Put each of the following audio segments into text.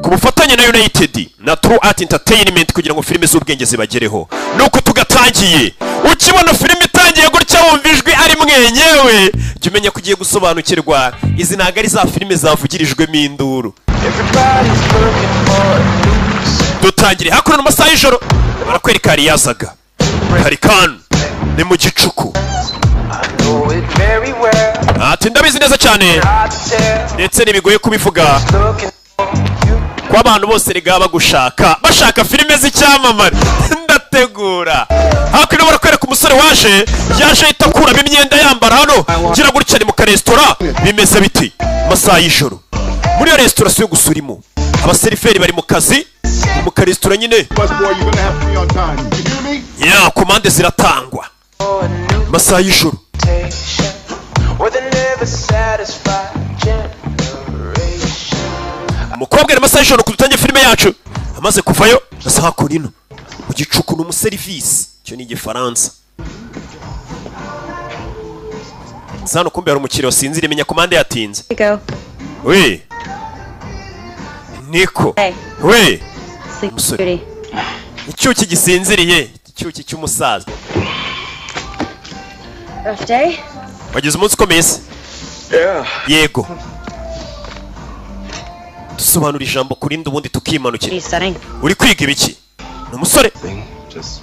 Ku bufatanye na United na True Art Entertainment, kugira ngo filime z'ubwenge zibagereho. Nuko tugatangiye. Ukibona filime itangiye gutya, wumva ijwi ari mwenyewe, jya umenya ko ugiye gusobanukirwa. Izi ntabwo ari za filime zavugirijwemo induru. Dutangire hakuno mu masaha y'ijoro, barakwereka hari yazaga hari kanu ni mu gicuku. Ati: "Ndabizi neza cyane, ndetse ntibigoye kubivuga ko abantu bose rega bagushaka, bashaka filime z'icyamamare." Ndategura hakuno, barakwereka umusore waje, yaje ahita akuramo imyenda yambara hano. Gira gutya, ni mu karesitora. Bimeze biti masaha y'ijoro muri iyo resitora, si yo gusa urimo, abaseriveri bari mu kazi mu karesitora nyine. Busboy, you're gonna have to be on time. You hear me? Ya komande ziratangwa masaha y'ijoro. With a never satisfied generation. Umukobwa ari amasaha y'ijoro dutangiye filime yacu, amaze kuvayo asa hakuno ino mu gicuku, ni umuserivisi, icyo ni Igifaransa. Sasa hano kumbe hari umukiriya wasinziriye, menya komande yatinze. Go. We niko. Hey. We. Sleep Umusore. duty. Icyuki gisinziriye, icyuki cy'umusaza. Rough day? Wagize umunsi ukomeye se? Yeah. Yego. Dusobanura ijambo ku rindi, ubundi tukimanukira. What are you studying? Uri kwiga ibiki? Ni umusore. Just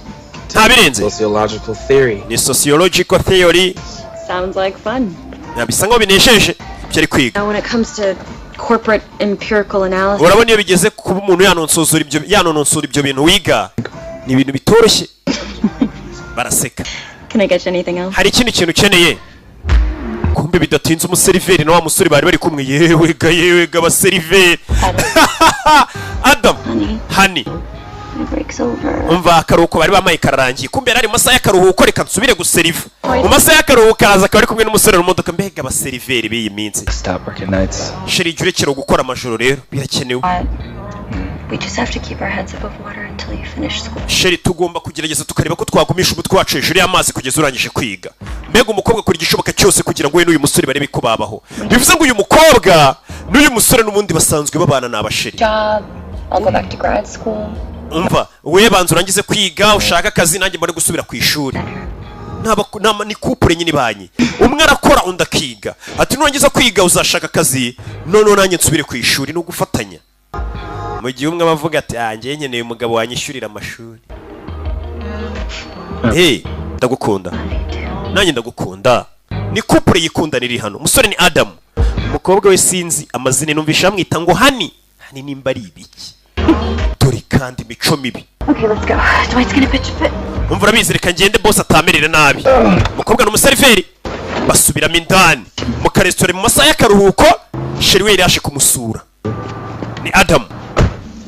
Nta birenze. sociological theory. Ni sociological theory. Sounds like fun. Ya, bisa nkaho binejeje ibyo ari kwiga. Now, when it comes to corporate empirical analysis, Urabona iyo bigeze kuba umuntu yanononsora ibyo bintu wiga, ni ibintu bitoroshye. Baraseka. Can I get you anything else? Hari ikindi kintu ukeneye? Kumbe bidatinze, umuseriveri na wa musore bari bari kumwe, yewe ga, yewe ga, abaseriveri. Adam. Honey, Honey. my break's over. Umva, akaruhuko bari bamaye kararangiye. Kumbe yari ari mu masaha y'akaruhuko, reka nsubire guseriva mu masaha y'akaruhuko. Araza akaba ari kumwe n'umusore mu modoka. Mbega abaseriveri b'iyi minsi! Stop working nights. Chéri, jya urekera gukora amajoro rero, birakenewe. But we just have to keep our heads above water until you finish school. Chéri, tugomba kugerageza tukareba ko twagumisha umutwe wacu hejuru y'amazi kugeza urangije kwiga. Mbega umukobwa akora igishoboka cyose kugira ngo we n'uyu musore barebe ko babaho. Bivuze ngo uyu mukobwa n'uyu musore n'ubundi basanzwe babana, ni abachéri. Job. I'll go back to grad school. Umva, we banza urangize kwiga, ushake akazi, nanjye mbone gusubira ku ishuri. Ni couple nyine ibanye, umwe arakora undi akiga. Ati: "Nurangiza kwiga uzashaka akazi, noneho nanjye nsubire ku ishuri." Ni ugufatanya. Mu gihe umwe aba avuga ati: "Ah, njyewe nkeneye umugabo wanyishyurira amashuri." Hey, ndagukunda. Nanjye ndagukunda. Ni couple yikundana iri hano. Umusore ni Adamu, umukobwa we sinzi amazina, numvisha bamwita ngo Honey. Honey nimba ari ibiki? Dore kandi imico mibi. Okay, let's go. Dwight's gonna pitch a fit. Umva, urabizi, reka ngende bose atamerere nabi. Umukobwa ni umuseriveri. Basubiramo indani mu karesitora mu masaha y'akaruhuko. Chéri we yari yaje kumusura, ni Adamu.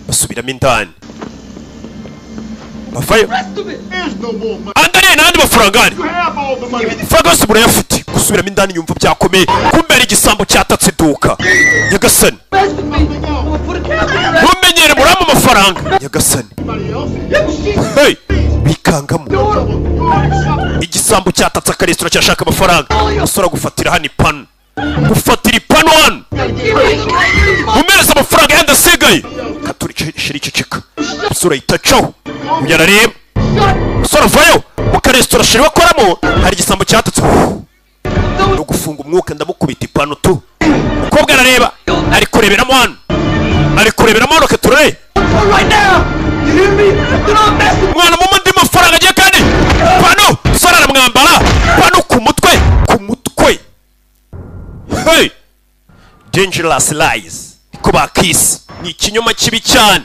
Basubiramo indani, bavayo. There's no more money. Andariye n'andi mafaranga ari You have all the money. Amafaranga yose murayafite. Gusubiramo indani, yumva byakomeye. Kumbe hari igisambo cyatatse iduka. Nyagasani, ntumenyere muramu amafaranga. Nyagasani. Hey, bikangamo igisambo cyatatse akaresitora, cyashaka amafaranga. Umusore agufatira hano ipanu, gufatira ipanu hano, umereza amafaranga yandi asigaye. Katuri chéri, ceceka. Umusore ahita acaho, uyu arareba. Umusore avayo mu karesitora chéri bakoramo, hari igisambo cyatatse no gufunga umwuka. Ndamukubita ipanu tu. Umukobwa arareba, ari kureberamo hano, ari kureberamo hano. Katurore mwana mu andi mafaranga agiye kandi pano. Umusore aramwambara pano ku mutwe, ku mutwe. Hey, dangerous lies niko bakise, ni ikinyoma kibi cyane,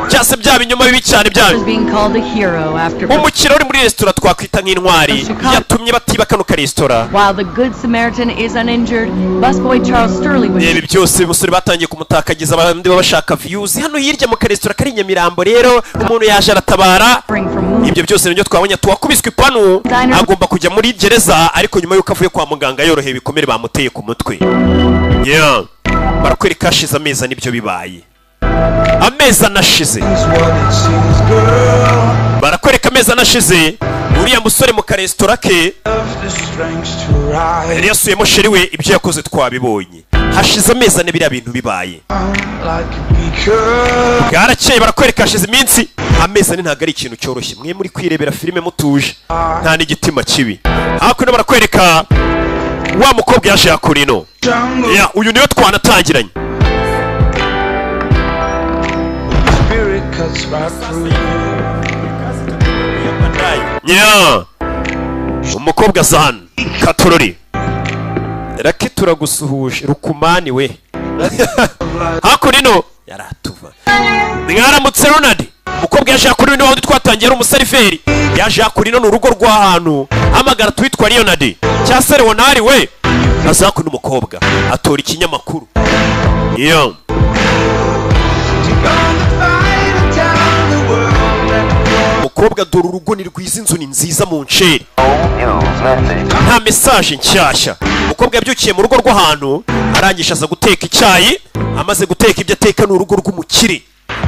cyangwa se bya binyoma bibi cyane bya Was being called a hero after Umukiriya uri muri resitora twakwita nk'intwari yatumye batiba kano karesitora. While the Good Samaritan is uninjured, busboy Charles Sturley was Reba byose, umusore batangiye kumutakagiza, abandi baba bashaka views. Hano hirya mu karesitora kari i Nyamirambo rero, umuntu yaje aratabara. Ibyo byose nibyo twabonye. Tuwakubiswe ipanu agomba kujya muri gereza, ariko nyuma y'uko avuye kwa muganga yoroheye ibikomere bamuteye ku mutwe. Yeah. Barakwereka hashize amezi ane ibyo bibaye, amezi anashize. Barakwereka amezi anashize, uriya musore mu karesitora ke yari yasuyemo chéri we. Ibyo yakoze twabibonye. Hashize amezi 4 biriya bintu bibaye. Bwarakeye, barakwereka hashize iminsi 4. Ntabwo ari ikintu cyoroshye. Mwe muri kwirebera filime mutuje, nta n'igitima kibi. Hakuno barakwereka wa mukobwa yaje yakurino ya uyu niwe twanatangiranye. Spirit cuts right through. Nya umukobwa aza hano katorori rake, turagusuhuje rukumani we. Hakuno yaratuva. Mwaramutse Ronald. Umukobwa yaje kuri niwe wundi twatangiye ari umuseriveri. Yaje kuri ni urugo rw'ahantu hamagara twitwa Leonard cyangwa se Leonard we. Aza kuno, umukobwa atora ikinyamakuru yo. Umukobwa dore urugo ni rwiza, inzu ni nziza mu nceri, nta message nshyashya. Umukobwa yabyukiye mu rugo rw'ahantu, arangije aza guteka icyayi. Amaze guteka ibyo ateka, ni urugo rw'umukire.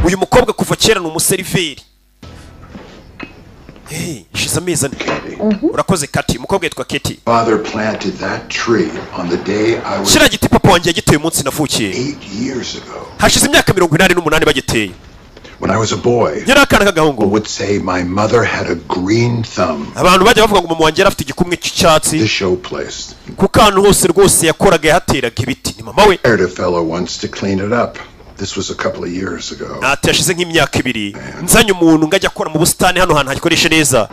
Uyu mukobwa kuva kera ni umuseriveri. Hey, shize 4. Urakoze Kati. Umukobwa yitwa Keti. Father planted that tree on the day I was Kiriya giti papa wanjye yagiteye umunsi navukiye. 8 years ago. Hashize imyaka 88 bagiteye. When I was a boy, Yari akana k'agahungu, would say my mother had a green thumb. abantu bajya bavuga ngo mama wanjye yari afite igikumwe cy'icyatsi. The show place. Kuko ahantu hose rwose yakoraga yahateraga ibiti. Ni mama we. Hired a fellow once to clean it up. This was a couple of years ago. Ati hashize nk'imyaka 2 nzanye umuntu ngo ajye akora mu busitani hano hantu hakoreshe neza.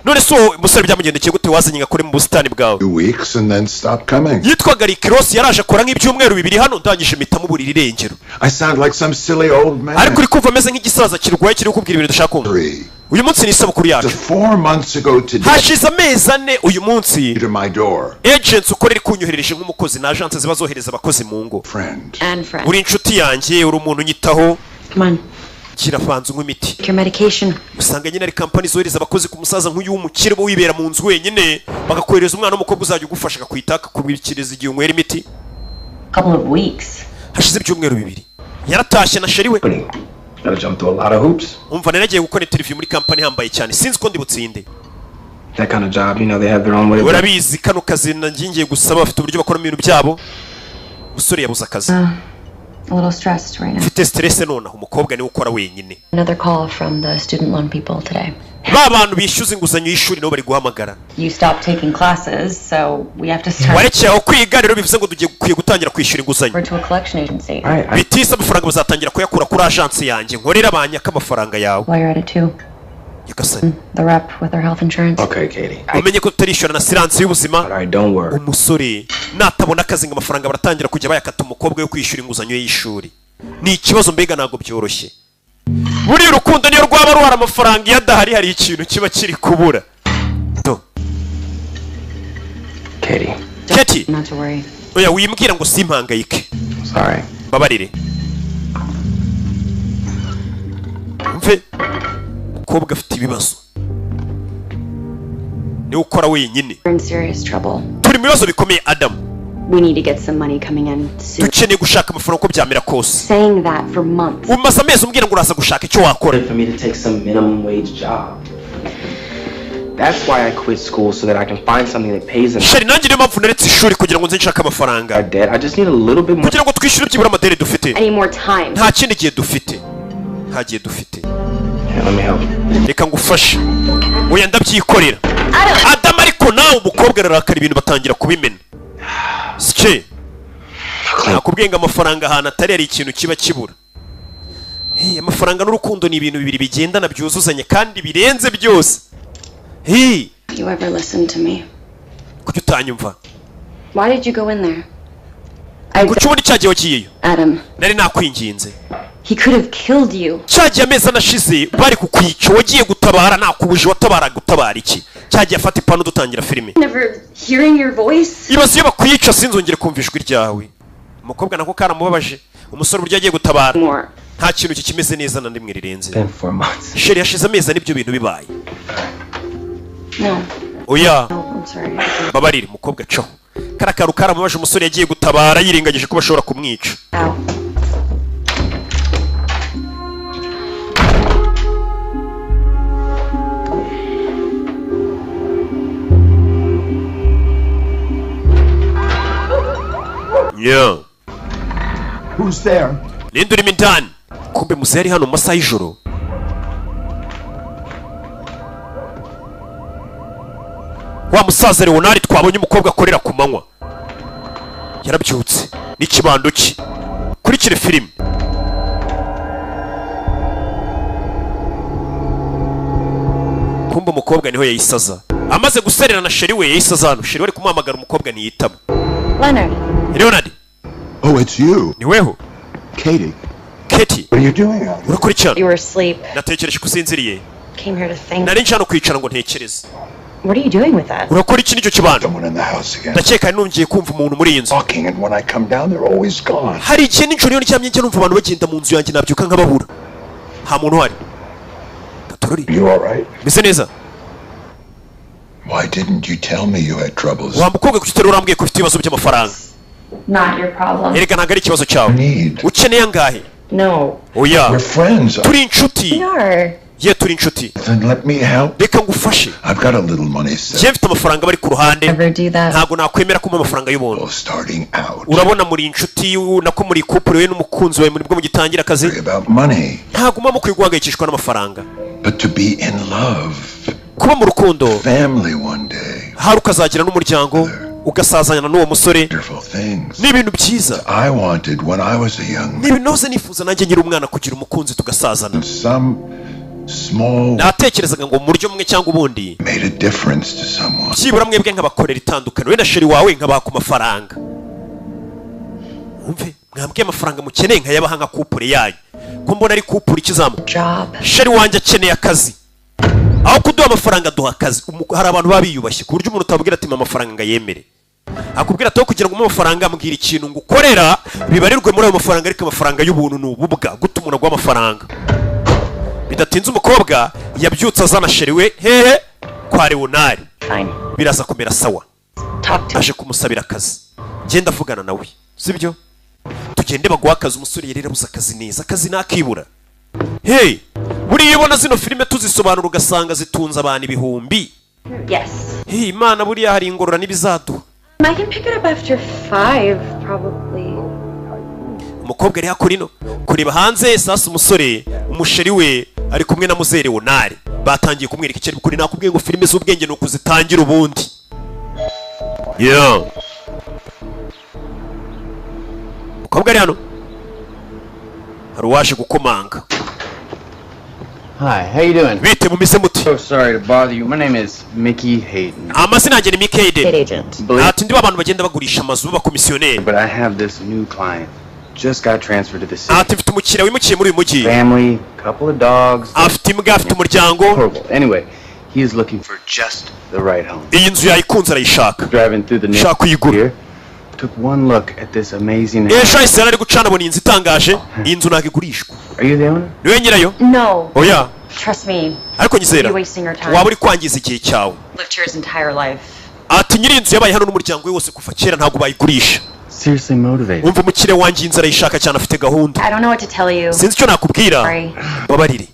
None se uwo musore byamugendekeye gute wazanye ngo akore mu busitani bwawe? 2 weeks and then stopped coming. Yitwaga Rick Ross. Yaraje akora nk'ibyumweru 2 hano, ndangije mpita muburira irengero. I sound like some silly old man. Ariko uri kumva ameze nk'igisaza kirwaye kiri kukubwira ibintu udashaka kumva. Uyu munsi ni isabukuru yacu. 4 months ago today. Hashize amezi 4 uyu munsi. To my door. Agency ukora iri kunyoherereje nk'umukozi, ni agence ziba zohereza abakozi mu ngo. Friend. And friend. Uri inshuti yanjye, uri umuntu unyitaho. Come on. Gira vanza unywe imiti. Take your medication. Usanga nyine ari kampani zohereza abakozi ku musaza nk'uyu w'umukire uba wibera mu nzu wenyine, bagakohereza umwana w'umukobwa uzajya ugufasha, akakwita, akakubikiriza igihe unywera imiti. Couple of weeks. Hashize ibyumweru 2 yaratashye na chéri we. Gotta jump through a lot of hoops. Umva, nari gukora interview muri kampani ihambaye cyane, sinzi ko ndi butsinde. That kind of job, they have their own way of. Urabizi kano kazi ngiye gusaba, bafite uburyo bakoramo ibintu byabo. Umusore yabuze akazi. A little stressed right now. Mfite stress nonaha. Umukobwa niwe ukora wenyine. Another call from the student loan people today. Ba bantu bishyuza inguzanyo y'ishuri nabo bari guhamagara. You stopped taking classes, so we have to start Warekeye aho kwiga rero, bivuze ngo tugiye gukwiye gutangira kwishyura inguzanyo. over to a collection agency. Bitise amafaranga bazatangira kuyakura kuri agence yanjye nkorera, banyaka amafaranga yawe. While you're at it too, Nyagasani. the rep with our health insurance. Okay, Katie. Umenye ko tutarishyura na assurance y'ubuzima. All right, don't worry. Umusore natabona akazi ngo amafaranga baratangira kujya bayakata umukobwa yo kwishyura inguzanyo y'ishuri, ni ikibazo mbega, ntabwo byoroshye. Buriya urukundo niyo rwaba ruhari, amafaranga iyo adahari hari ikintu kiba kiri kubura do. Katie. Katie. Not to worry. Oya, wimbwira ngo simpangayike. Sorry. Mbabarire. Mve umukobwa afite ibibazo, niwe ukora wenyine. We're in serious trouble. Turi mu bibazo bikomeye, Adamu. We need to get some money coming in soon. Dukeneye gushaka amafaranga uko byamera kose. Saying that for months. Umaze amezi umbwira ngo uraza gushaka icyo wakora. For me to take some minimum wage job. That's why I quit school, so that I can find something that pays enough. Chéri, nanjye niyo mpamvu naretse ishuri, kugira ngo nze nshake amafaranga. Our debt. I just need a little bit more. Kugira ngo twishyure byibura amadeni dufite. I need more time. Nta kindi gihe dufite, nta gihe dufite. Here, let me help. Reka ngufashe. Oya, ndabyikorera Adamu. Ariko nawe umukobwa ararakara, ibintu batangira kubimena. Sike nakubwiye ngo amafaranga ahantu atari hari ikintu kiba kibura. Hey, amafaranga n'urukundo ni ibintu bibiri bigendana, byuzuzanya kandi birenze byose. Hey, You ever listen to me? Kuki utanyumva? Why did you go in there? I Kuki ubundi cyagiye wagiyeyo? Adam, Nari nakwinginze. he could have killed you. Cyagiye amezi anashize bari kukwica, wagiye gutabara, nakubuje. Watabara gutabara iki? Cyagiye afata ipanu dutangira filime. Never hearing your voice. Ibaze iyo bakwica sinzongere kumva ijwi ryawe. Umukobwa nako karamubabaje, umusore uburyo agiye gutabara. More. Nta kintu kikimeze neza na rimwe rirenze. Been 4 months. Chéri, hashize amezi n'ibyo bintu bibaye. No. Oya. No, I'm sorry. Babarire. Umukobwa caho, kariya kantu karamubabaje. Umusore yagiye gutabara yirengagije ko bashobora kumwica. Ow. Yeah. Who's there? Ninde urimo indani? Kumbe muzehe ari hano mu masaha y'ijoro. Wa musaza Leonard twabonye umukobwa akorera ku manywa yarabyutse n'ikibando cye. Kurikire filime. Kumbe umukobwa niho yayisaza, amaze guserera na chéri we, yayisaza hano. Chéri we ari kumuhamagara, umukobwa ntiyitaba. Leonard. Leonard. Oh, it's you. Ni weho. Katie. Katie. What are you doing out here? Urakora iki hano? You were asleep. Natekereje ko usinziriye. Came here to think. Nari nje hano kwicara ngo ntekereze. What are you doing with that? Urakora iki n'icyo kibando? Someone in the house again. Ndakeka nongeye kumva umuntu muri iyi nzu. Talking, and when I come down, they're always gone. Hari igihe nijoro iyo ndyamye njya numva abantu bagenda mu nzu yanjye, nabyuka nkababura, nta muntu uhari. Gatorori. You all right? Meze neza. Why didn't you tell me you had troubles? Wa mukobwa, kuki utari urambwiye ko ufite ibibazo by'amafaranga? Not your problem. Erega ntabwo ari ikibazo cyawe. Need. Ukeneye angahe? No. Oya. We're friends. Turi inshuti. We are. Ye, turi inshuti. Then let me help. Reka ngufashe. I've got a little money saved. Njye mfite amafaranga bari ku ruhande. Never do that. Ntabwo nakwemera kumpa amafaranga y'ubuntu. Starting out. Urabona muri inshuti, nako muri couple, we n'umukunzi wawe muri bwo mugitangira akazi. About money, Ntabwo muba mukwiye guhangayikishwa n'amafaranga. but to be in love. Kuba mu rukundo. Family one day. Hari ukazagira n'umuryango, ugasazana n'uwo musore. Wonderful things. Ni ibintu byiza. I wanted when I was a young Ni ibintu nahoze nifuza nanjye nkiri umwana, kugira umukunzi tugasazana. Some small Natekerezaga ngo mu buryo bumwe cyangwa ubundi made a difference to someone. byibura mwebwe nkabakorera itandukano, we na chéri wawe, nkabaha ku mafaranga. Wumve, mwambwiye amafaranga mukeneye nkayabaha nka couple yanyu, ko mbona ari couple ikizamuka. Job. Chéri wanjye akeneye akazi. Aho kuduha amafaranga, duha akazi. Hari abantu baba biyubashye ku buryo umuntu utabwira ati mpa amafaranga ngo ayemere. Akubwira ati aho kugira ngo umuhe amafaranga, mbwira ikintu ngukorera bibarirwe muri ayo mafaranga. Ariko amafaranga y'ubuntu ni ububwa. Guta umuntu aguha amafaranga. Bidatinze umukobwa yabyutse azana chéri we hehe? Kwa Leonard. Fine. Biraza kumera sawa. Talk to Aje kumusabira akazi. Genda avugana nawe, sibyo? Tugende baguha akazi. Umusore yari yarabuze akazi neza, akazi nakibura. Hey, buriya iyo ubona zino filime tuzisobanura ugasanga zitunze abantu ibihumbi. Yes. Hey, Imana buriya hari ingorora n'ibizaduha. I can pick it up after 5, probably. Umukobwa ari hakurino kureba hanze. Sasa umusore, umusheri we ari kumwe na muzehe Leonard, batangiye kumwereka icyo ari bukore. Nakubwiye ngo filime z'ubwenge ni ukuzitangira ubundi. Yeah, umukobwa ari hano, hari uwaje gukomanga. Hi, how you doing? Bite, mumeze muti? So sorry to bother you. My name is Mickey Hayden. Amazina yanjye ni Mickey Hayden. Agent. Ati ndi abantu bagenda bagurisha amazu b'abakomisiyoneri. But I have this new client. Just got transferred to the city. Ati mfite umukiriya wimukiye muri uyu mujyi. Family, couple of dogs. Afite imbwa, afite umuryango. Horrible. Anyway, he is looking for just the right home. Iyi nzu yayikunze, arayishaka. Driving through the Shaka kuyigura. here, took one look at this amazing Ejo hahise yari ari gucana, abona iyi nzu itangaje. Iyi nzu ntabwo igurishwa. Are you the owner? Niwe nyirayo? No. Oya. Trust me. Ariko nyizera. You're wasting your time. Waba uri kwangiza igihe cyawe. Lived here his entire life. Ati nyiri inzu yabaye hano n'umuryango we wose kuva kera, ntabwo bayigurisha. Seriously motivated. Wumva, umukiriya wanjye inzu arayishaka cyane, afite gahunda. I don't know what to tell you. Sinzi icyo nakubwira. Sorry. Babarire.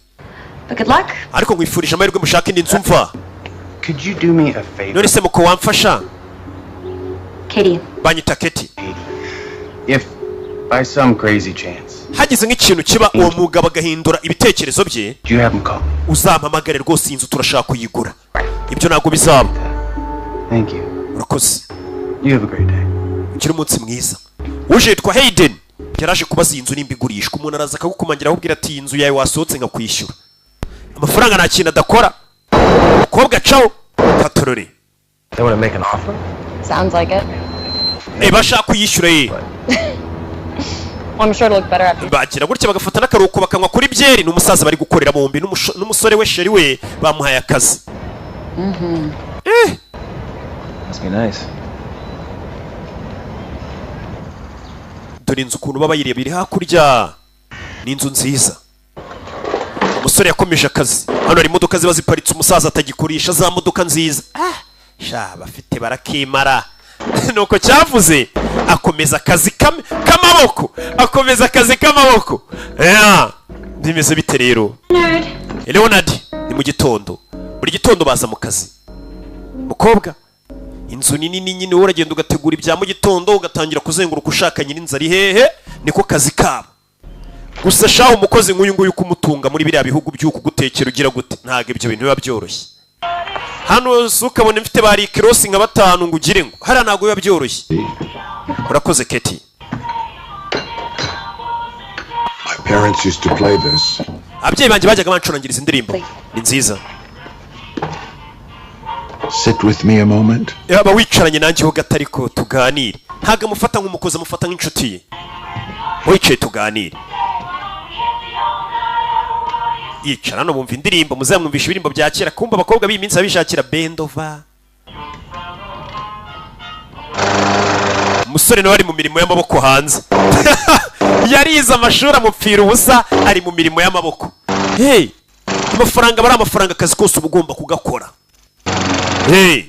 But good luck. Ariko nkwifurije amahirwe, mushaka indi nzu mva. Could you do me a favor? None se muko wamfasha? Katie. Banyita Keti. If by some crazy chance, Hagize nk'ikintu kiba, uwo mugabo agahindura ibitekerezo bye, do you have him call me? uzampamagare rwose, iyi nzu turashaka kuyigura. Ibyo ntabwo bizaba. Thank you. Urakoze. You have a great day. Ugire umunsi mwiza. Uje yitwa Hayden, yaraje kubaza iyi nzu nimba igurishwa. Umuntu araza akagukomangira, akubwira ati iyi nzu yawe wasohotse nkakwishyura amafaranga. Nta kintu adakora. Umukobwa cawo katorore. They want to make an offer? Sounds like it. Eh, bashaka kuyishyura ye. Well, I'm sure it'll look better after. Bagira gutya bagafata n'akaruhuko, bakanywa kuri byeri. Ni umusaza bari gukorera bombi n'umusore we. Chéri we bamuhaye akazi. Eh. Must be nice. Dore inzu ukuntu baba bayireba iri hakurya, ni inzu nziza. Umusore yakomeje akazi. Hano hari imodoka ziba ziparitse umusaza atagikoresha, za modoka nziza. Ah, sha bafite barakimara. Nuko cyavuze akomeza akazi k'amaboko, akomeza akazi k'amaboko. Yeah. Bimeze bite rero? Leonard, ni mu gitondo, buri gitondo baza mu kazi. Mukobwa, inzu nini nini nyine, wowe uragenda ugategura ibya mu gitondo, ugatangira kuzenguruka ushaka nyir'inzu ari hehe. Niko kazi kabo. Gusa shaho, umukozi nk'uyu nguyu kumutunga muri biriya bihugu by'uku gutekera ugira gute, ntabwo ibyo bintu biba byoroshye. Hano si ukabona mfite ba rikirosi nka batanu ngo ugire ngo hariya, ntabwo biba byoroshye. Urakoze, Keti. My parents used to play this. Ababyeyi banjye bajyaga bancurangiriza indirimbo, ni nziza. Sit with me a moment. Yaba wicaranye nanjye ho gato ariko tuganire. Ntabwo amufata nk'umukozi, amufata nk'inshuti ye. Wicaye tuganire. Yicara hano bumva indirimbo. Muzamwumvisha ibirimbo bya kera. Kumva abakobwa b'iyi minsi babishakira bendova. Umusore nawe ari mu mirimo y'amaboko hanze. Yarize amashuri amupfira ubusa, ari mu mirimo y'amaboko. Hey, amafaranga aba ari amafaranga, akazi kose uba ugomba kugakora. Hey,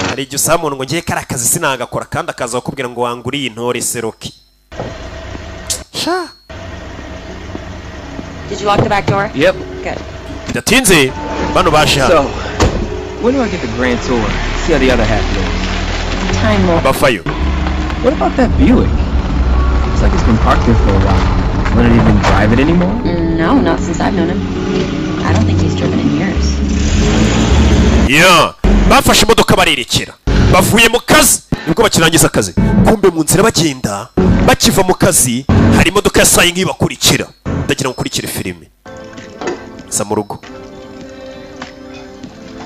hari igihe usaba umuntu ngo ngiye kariya kazi sinagakora, kandi akaza kukubwira ngo wanguriye intore seroki sha. Did you lock the back door? Yep. Good. Bidatinze bano baje hano. So, when do I get the grand tour? See how the other half lives. Time will. Bafayo. What about that Buick? Looks like it's been parked there for a while. Leonard even drive it anymore? No, not since I've known him. I don't think he's driven in years. Yeah. Bafashe imodoka barerekera, bavuye mu kazi nibwo bakirangiza akazi. Kumbe mu nzira bagenda bakiva mu kazi hari imodoka yasaye nk'ibakurikira. Ndagira ngo ukurikire filime za mu rugo.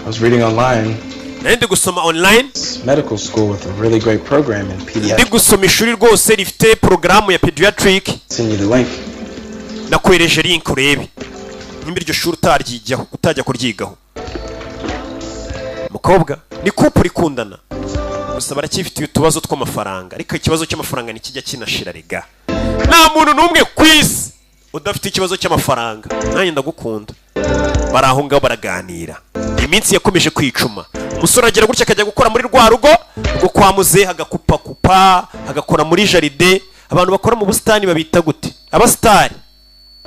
I was reading online. Nari ndi gusoma online. It's medical school with a really great program in Ndi pediatrics. gusoma ishuri rwose rifite porogaramu ya pediatric. Send you the link. Nakwereje link urebe nimba iryo shuri utaryijyaho, utajya kuryigaho. Mukobwa ni couple ikundana, gusa baracyifitiye utubazo tw'amafaranga, ariko ikibazo cy'amafaranga ntikijya kinashira rega. Nta muntu n'umwe ku isi udafite ikibazo cy'amafaranga. Nanjye ndagukunda. Bari aho ngaho baraganira, iminsi yakomeje kwicuma. Umusore agira gutya akajya gukora muri rwa rugo rwo kwa muzehe, agakupakupa, agakora muri jardin. Abantu bakora mu busitani babita gute? Abasitari.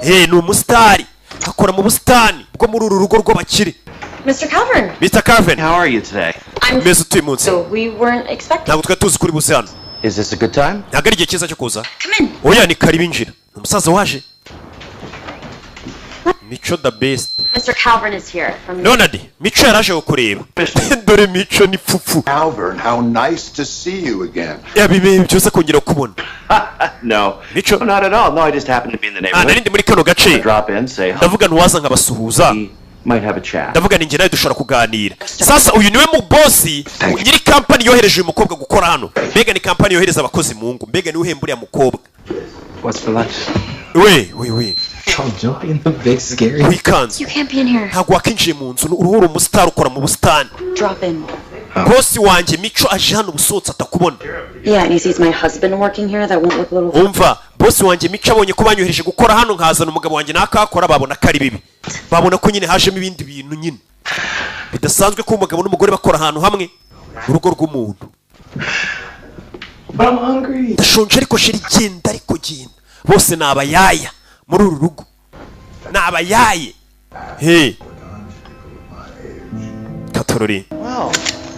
Ni umusitari, akora mu busitani bwo muri uru rugo rw'abakire. Mr. Calvin. Mr. Calvin. How are you today? I'm. Meze utuye munsi? So we weren't expecting. Ntabwo twari tuzi kuri buze hano. Is this a good time? Ntabwo ari igihe cyiza cyo kuza? Come in. Oya, ni karibu, injira. Ni umusaza waje. Mico the best. Mr. Calvin is here from. Leonard, Mico yaraje kukureba. Dore Mico ni pfupfu. Calvin, how nice to see you again. Yabibe byose kongera kubona. No. Mico. No, not at all. No, I just happened to be in the Ah, neighborhood. nari ndi muri kano gace. Drop in, say hi. Ndavuga ntiwaza nkabasuhuza. Might have a chat. Ndavuga ni njye nawe dushobora kuganira. Sasa uyu niwe mu bosi nyiri kampani yohereje uyu mukobwa gukora hano. Mbega ni kampani yohereza abakozi mu ngo, mbega niwe uhemba uriya mukobwa. What's for lunch? We we we. Oh, joy in the big scary. Wikanze. You can't be in here. Ntabwo wakinjiye mu nzu, uruhu uri umusitari ukora mu busitani. Drop in. Bosi wanjye Mico aje hano, ubusohotse atakubona. Yeah, and he sees my husband working here. That won't look a little. Umva, bosi wanjye Mico abonye ko banyohereje gukora hano nkazana umugabo wanjye nakakora, babona ko ari bibi, babona ko nyine hajemo ibindi bintu nyine bidasanzwe ko umugabo n'umugore bakora ahantu hamwe, urugo rw'umuntu. But I'm hungry. Ndashonje ariko chéri, genda ariko genda. Bose ni abayaya muri uru rugo, ni abayaye. He katorori. Well,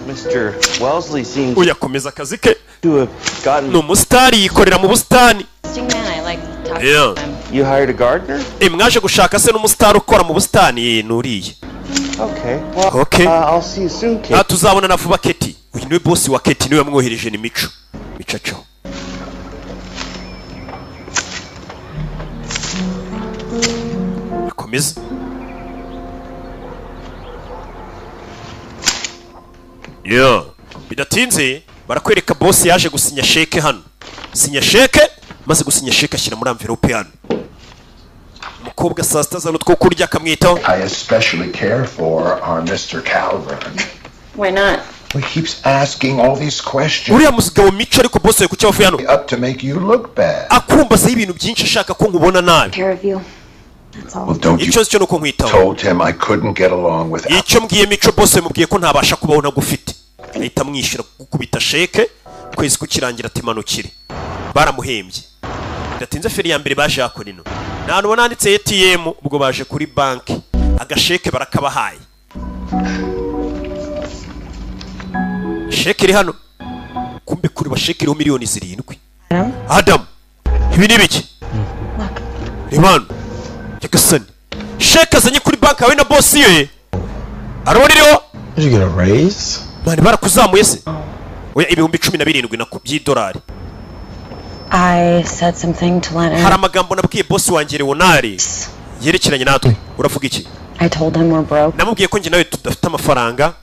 Mr. Wellesley seems Uyakomeza akazi ke. to have gotten. Ni umusitari, yikorera mu busitani. Interesting man. I like talking to him. You hired a gardener? Mwaje gushaka se n'umusitari ukora mu busitani? Nuriye. Okay. Well, Okay. I'll see you soon, Kate. Ah, tuzabona na vuba, Keti. Uyu niwe bosi wa Keti, niwe wamwohereje, ni Mico. Mico acaho. Akomeza. Yeah. Bidatinze barakwereka bosi yaje gusinya sheke hano. Sinya sheke, maze gusinya sheke ashyira muri envelope hano. Umukobwa saa sita azana utwo kurya akamwitaho. I especially care for our Mr. Calvin. Why not? He keeps asking all these questions Uriya mugabo Mico ariko, bosi we, kuki abavuye hano? up to make you look bad. Akumbazaho ibintu byinshi, ashaka ko nkubona nabi. Care of you. That's all. Well, don't you Icyo cyo ni uko nkwitaho. told him I couldn't get along without Icyo mbwiye Mico, bosi mubwiye ko ntabasha kubaho ntagufite. Ahita amwishyura, gukubita sheke ukwezi kukirangira ati manukire. Baramuhembye. Bidatinze feri ya mbere baje hakora ino, nta hantu ubona handitse ATM, ubwo baje kuri banki, agasheke barakabahaye. Sheke iri hano, kumbe kuri basheke iriho 7,000,000. Adamu, ibi ni biki? Look. Reba hano, nyagasani, sheke azanye kuri banki yawe na bosi ye arabona iriho. Did you get a raise? Man, barakuzamuye se? Oya, 17,000 nako by'idolari. I said something to Hari Leonard. amagambo nabwiye bosi wanjye Leonard yerekeranye natwe. Uravuga iki? I told him we're broke. Namubwiye ko njye nawe tudafite amafaranga.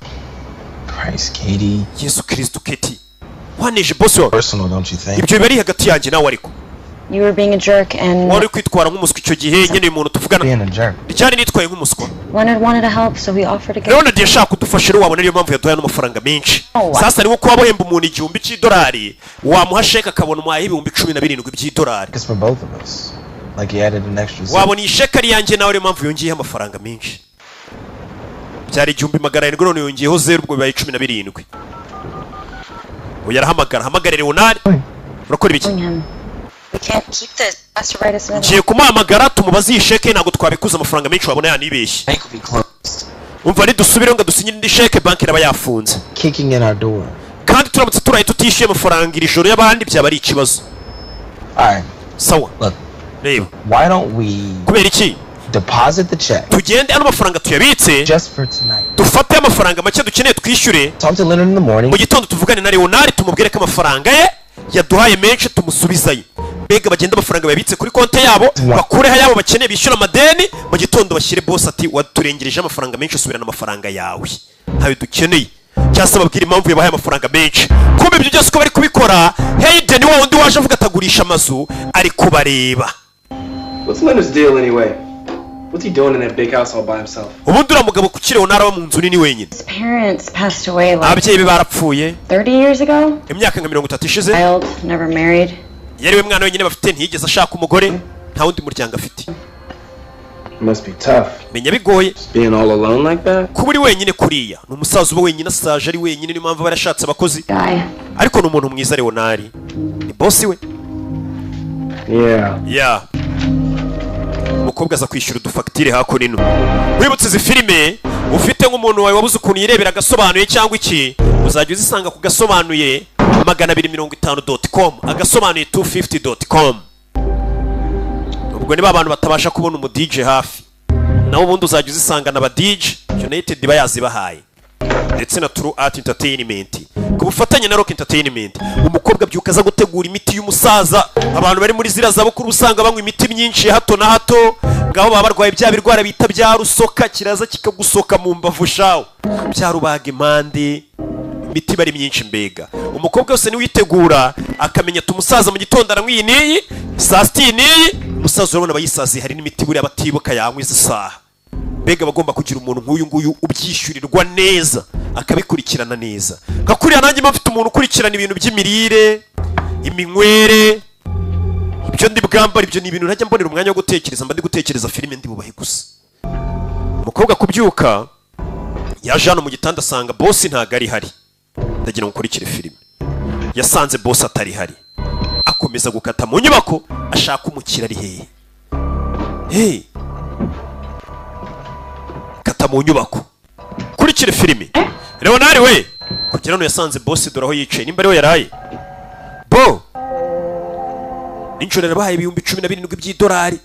Christ, Katie. Yesu Kristo, Katie, waneje bosi wawe. Personal, don't you think? Ibyo biba ari hagati yanjye nawe ariko. You were being a jerk and Wari uri kwitwara nk'umuswa icyo gihe nyine, uyu muntu tuvugana. Being a jerk. Ryari nitwaye nk'umuswa? Leonard wanted to help, so he offered to get Leonard yashaka kudufasha rero, wabona niyo mpamvu yaduhaye n'amafaranga menshi. Oh, wow. Sasa ni nko kuba wahemba umuntu 1000 cy'idolari, wamuha sheke akabona umuhaye 17,000 by'idolari. It's for both of us. Like he added an extra zero. Wabona iyi sheke ari iyanjye nawe, niyo mpamvu yongeyeho amafaranga menshi. Byari 1700, none yongeyeho zeru, ubwo bibaye 17. Uyu arahamagara, hamagara Leonard. Urakora ibiki? him. We can't keep this. Has to write us another. Ngiye kumuhamagara tumubaze iyi sheke, ntabwo twabikuza amafaranga menshi, wabona yanibeshye. Bank will be closed. Umva, nidusubire ngo dusinyire indi sheke, banki iraba yafunze. Kicking in our door. Kandi turamutse turaye tutishyuye amafaranga iri joro y'abandi, byaba ari ikibazo. All right. Sawa. Look. Reba. Why don't we Kubera iki deposit the check tugende ano mafaranga tuyabitse just for tonight? dufate amafaranga make dukeneye twishyure. Talk to Leonard in the morning. Mu gitondo tuvugane na Leonard, tumubwire ko amafaranga ye yaduhaye menshi tumusubizayo. Mbega bagende amafaranga bayabitse kuri konti yabo, bakureho ayabo bakeneye, bishyura amadeni, mu gitondo bashyire boss ati: "Waturengereje amafaranga menshi, usubirana amafaranga yawe, ntayo dukeneye." Cyangwa se babwire impamvu yabahaye amafaranga menshi. Kumbe ibyo byose uko bari kubikora, Hayden wa wundi waje avuga atagurisha amazu ari kubareba. What's Leonard's deal anyway? What's he doing in that big house all by himself? Ubundi uriya mugabo kuki Leonard aba mu nzu nini wenyine? His parents passed away like Ababyeyi be barapfuye 30 years ago. imyaka nka 30 ishize. Child, never married. Yari we mwana wenyine bafite, ntiyigeze ashaka umugore, nta wundi muryango afite. Must be tough. Menya bigoye. Being all alone like that? Kuba uri wenyine kuriya. Ni umusaza uba wenyine, asaje ari wenyine, niyo mpamvu aba yarashatse abakozi. Guy. Ariko ni umuntu mwiza. Leonard ni bosi we. Yeah. Ya umukobwa aza kwishyura udufagitire hakuno. Wibutse izi filime ufite nk'umuntu wawe wabuze ukuntu yirebera agasobanuye cyangwa iki, uzajya uzisanga ku gasobanuye 250.com, agasobanuye 250.com. Ubwo niba abantu batabasha kubona umu DJ hafi, naho ubundi uzajya uzisanga na ba DJ United iba yazibahaye, ndetse na True Art Entertainment ku bufatanye na Rock Entertainment. Umukobwa abyuka aza gutegura imiti y'umusaza. Abantu bari muri ziriya zabukuru usanga banywa imiti myinshi ya hato na hato, ngaho baba barwaye bya birwara bita bya rusoka, kiraza kikagusoka mu mbavu shawo, bya rubaga impande, imiti iba ari myinshi. Mbega umukobwa wese niwitegura akamenya ati umusaza mu gitondo aranywa iyi n'iyi, saa sita iyi n'iyi. Umusaza urabona aba yisaziye, hari n'imiti buriya batibuka yanywa izi saha. Mbega abagomba kugira umuntu nk'uyu nguyu ubyishyurirwa neza, akabikurikirana neza nka kuriya nanjye mba mfite umuntu ukurikirana ibintu by'imirire, iminywere, ibyo ndi bwambara. Ibyo ni ibintu ntajya mbonera umwanya wo gutekereza, mba ndi gutekereza filime ndi bubahe gusa. Umukobwa kubyuka yaje hano mu gitanda asanga bosi ntabwo ari hari. Ndagira ngo ukurikire filime. Yasanze bosi atari hari, akomeza gukata mu nyubako ashaka umukira ari hehe. Hey, kata mu nyubako, kurikire filime. Leonard we kugira hano yasanze bosi, dore aho yicaye, nimba ariwe yaraye bo nijoro, yarabahaye 17,000 by'idolari.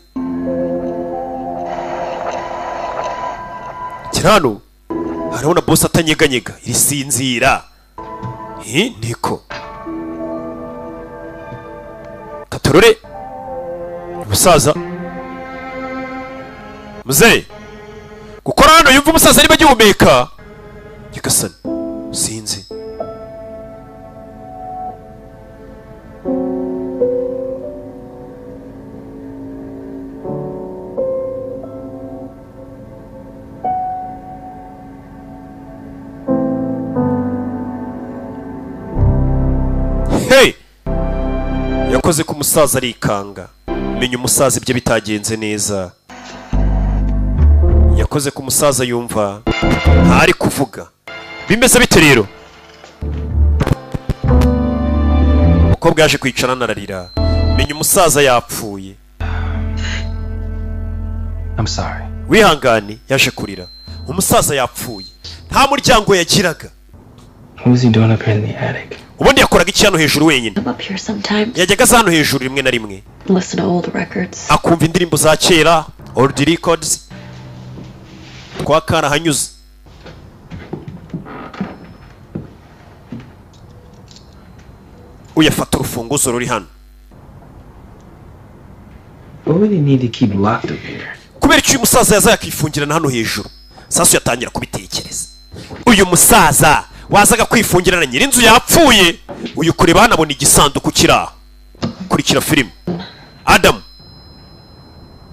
Kira hano harabona bosi atanyeganyega, irisinzira. Niko katorore umusaza muzehe gukora hano, yumva umusaza niba agihumeka. Nyagasani, sinzi. Hey, yakoze ku musaza arikanga, menya umusaza ibyo bitagenze neza. Yakoze ku musaza yumva ntari kuvuga. Bimeze bite rero? Umukobwa yaje kwicara anararira, menya umusaza yapfuye. I'm sorry. Wihangane. Yaje kurira, umusaza yapfuye, nta muryango yagiraga. What was he doing up here in the attic? Ubundi yakoraga iki hano hejuru wenyine? Come up here sometimes. Yajyaga aza hano hejuru rimwe na rimwe. Listen to old records. Akumva indirimbo za kera, old records. Kwa karahanyuze. Uyafata urufunguzo ruri hano. What would he need to keep locked up here? Kubera icyo uyu musaza yaza yakifungirana hano hejuru? Sasu yatangira kubitekereza, uyu musaza wazaga kwifungirana, nyir'inzu yapfuye. Uyu kureba hano abona igisanduku kiri aho. Kurikira filime, Adamu.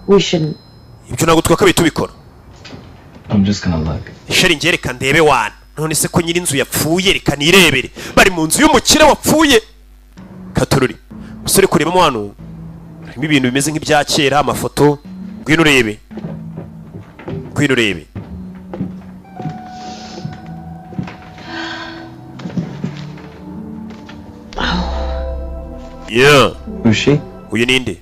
We shouldn't. Ibyo ntabwo twakabaye tubikora. I'm just gonna look. Chéri, njye reka ndebe wana. None se ko nyir'inzu yapfuye, reka nirebere. Bari mu nzu y'umukire wapfuye. Katururi umusore kurebamo hano harimo ibintu bimeze nk'ibya kera, amafoto. Ngwino urebe, ngwino urebe. Yeah. Who's she? Uyu ninde?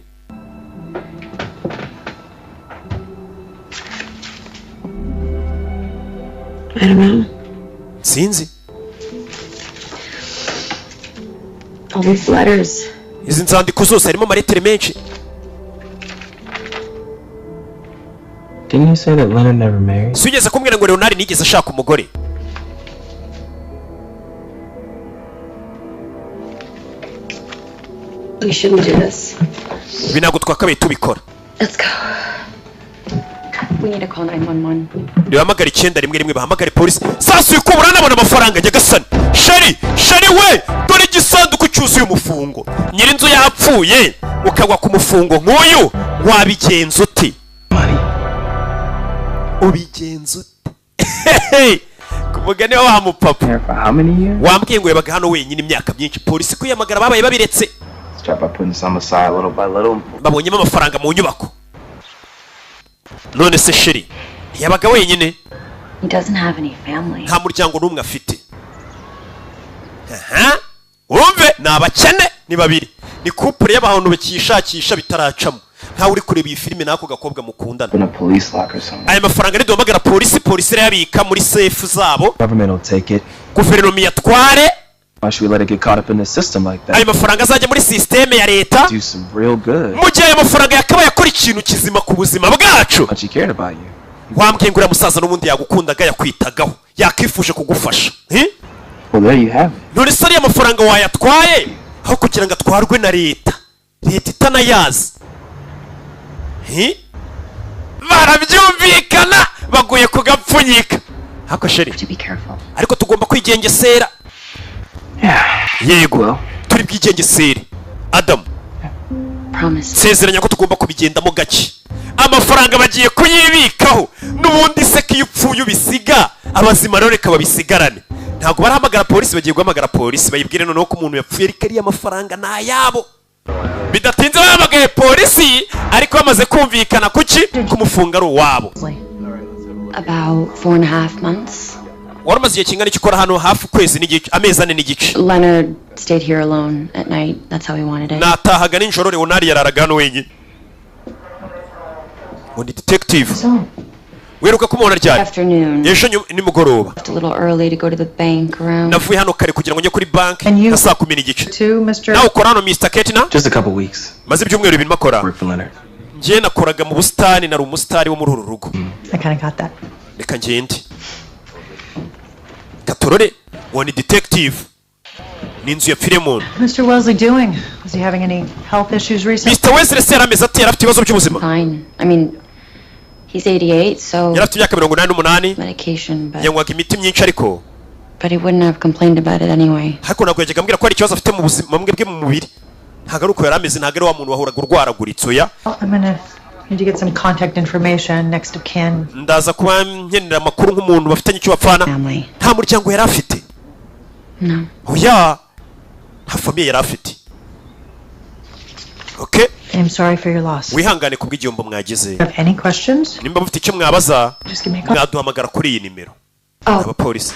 I don't know. Sinzi. All these letters. Izi nzandiko zose, harimo amalettere menshi. Didn't you say that Leonard never married? Si ugeze kumbwira ngo Leonard nigeze ashaka umugore? We shouldn't do this. Ibi ntabwo twakabaye tubikora. Let's go. We need to call 911. Nibahamagare 911, bahamagare polisi. Sasa uyu kubura nabona amafaranga. Nyagasani, chéri, chéri we, dore igisanduku cyuzuye umufungo. Nyir'inzu yapfuye, ukagwa ku mufungo nk'uyu wabigenza ute? Ubigenza ute? Ku mugani wa wa mupapa. Here for how many years? Wambwiye ngo yabaga hano wenyine imyaka myinshi. Polisi kwiyamagara babaye babiretse. Start by putting some aside little by little. Babonyemo amafaranga mu nyubako. None se chéri, ntiyabaga wenyine? He doesn't have any family. Nta muryango n'umwe afite. Aha, urumve ni abakene, ni babiri, ni couple y'abantu bakishakisha bitaracamo. Nkawe uri kureba iyi filime n'ako gakobwa mukundana. In a police locker somewhere. Aya mafaranga niduhamagara polisi, polisi irayabika muri safe zabo. Government will take it. Guverinoma iyatware. Why should we let it get caught up in the system like that? Ayo mafaranga azajya muri sisiteme ya leta. Do some real good. Mu gihe ayo mafaranga yakabaye akora ikintu kizima ku buzima bwacu. Much he cared about you. Wambwiye ngo uriya musaza n'ubundi yagukundaga, yakwitagaho, yakifuje kugufasha. Eh? Well, there you have it. None se ariya mafaranga wayatwaye aho kugira ngo atwarwe na leta, leta itanayazi? Hi? Barabyumvikana, baguye kugapfunyika hako chéri. To be careful. Ariko tugomba kwigengesera. Yego. Well, Turi bwigengesere, Adamu. Promise. Nsezeranya ko tugomba kubigendamo gake. Amafaranga bagiye kuyibikaho n'ubundi se ko iyo upfuye ubisiga abazima, rero reka babisigarane. Ntabwo barahamagara polisi, bagiye guhamagara polisi bayibwire noneho ko umuntu yapfuye, ariko ariya mafaranga ni ayabo. Bidatinze bahamagaye polisi, ariko bamaze kumvikana kuki kumufunga ari uwabo. About 4.5 months. Wari umaze igihe kingana iki ukora hano? Hafi ukwezi n'igice, amezi 4 n'igice. Leonard stayed here alone at night. That's how he wanted it. Natahaga nijoro, Leonard yararaga hano wenyine. Ngo ni detective. So, Wiruka kumubona ryari? afternoon. Ejo nimugoroba. Left a little early to go to the bank around. Navuye hano kare kugira ngo njye kuri banki And you- nka saa 10 n'igice. Too, Mr. Nawe ukora hano, Mr Ketina? Just a couple weeks. Maze ibyumweru 2 makora. Work for Leonard. Njye nakoraga mu busitani, nari umusitari wo muri uru rugo. I kind of got that. Reka ngende gatorore. Uwo ni detective, ni inzu ya Filemon. Mr. Wellesley doing? Was he having any health issues recently? Mr Wesley se yari ameze ate? Yari afite ibibazo by'ubuzima? Fine. I mean, he's 88, so Yari afite imyaka 88. medication, but Yanywaga imiti myinshi, ariko but he wouldn't have complained about it anyway. ariko ntabwo yajyaga ambwira ko hari ikibazo afite mu buzima bwe mu mubiri. Ntabwo ari uko yari ameze, ntabwo ari wa muntu wahoraga urwaraguritse, oya. Well, I'm gonna need to get some contact information, next of kin. Ndaza kuba nkenera amakuru nk'umuntu bafitanye icyo bapfana. Family. Nta muryango yari afite? No. Oya, nta famille yari afite. Okay. I'm sorry for your loss. Wihangane ku bw'igihombo mwagize. Have any questions? Nimba mufite icyo mwabaza, Just give me a call. mwaduhamagara kuri iyi nimero. Oh, Abapolisi.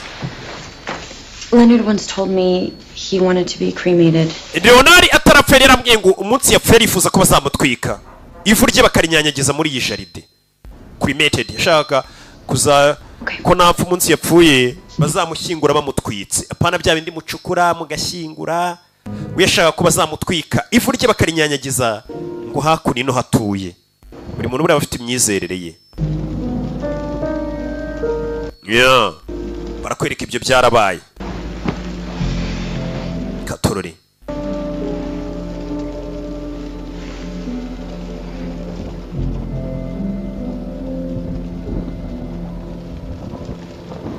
Leonard once told me he wanted to be cremated. Leonard atarapfa yari yarambwiye ngo umunsi yapfuye arifuza ko bazamutwika, ivu rye bakarinyanyagiza muri iyi jardin. Cremated, yashakaga kuza Ko napfa, umunsi yapfuye bazamushyingura bamutwitse, apana bya bindi mucukura mugashyingura. We yashaka ko bazamutwika, ivu rye bakarinyanyagiza ngo hakuno ino hatuye. Buri muntu buriya aba afite imyizerere ye. Yeah. Barakwereka ibyo byarabaye katorore.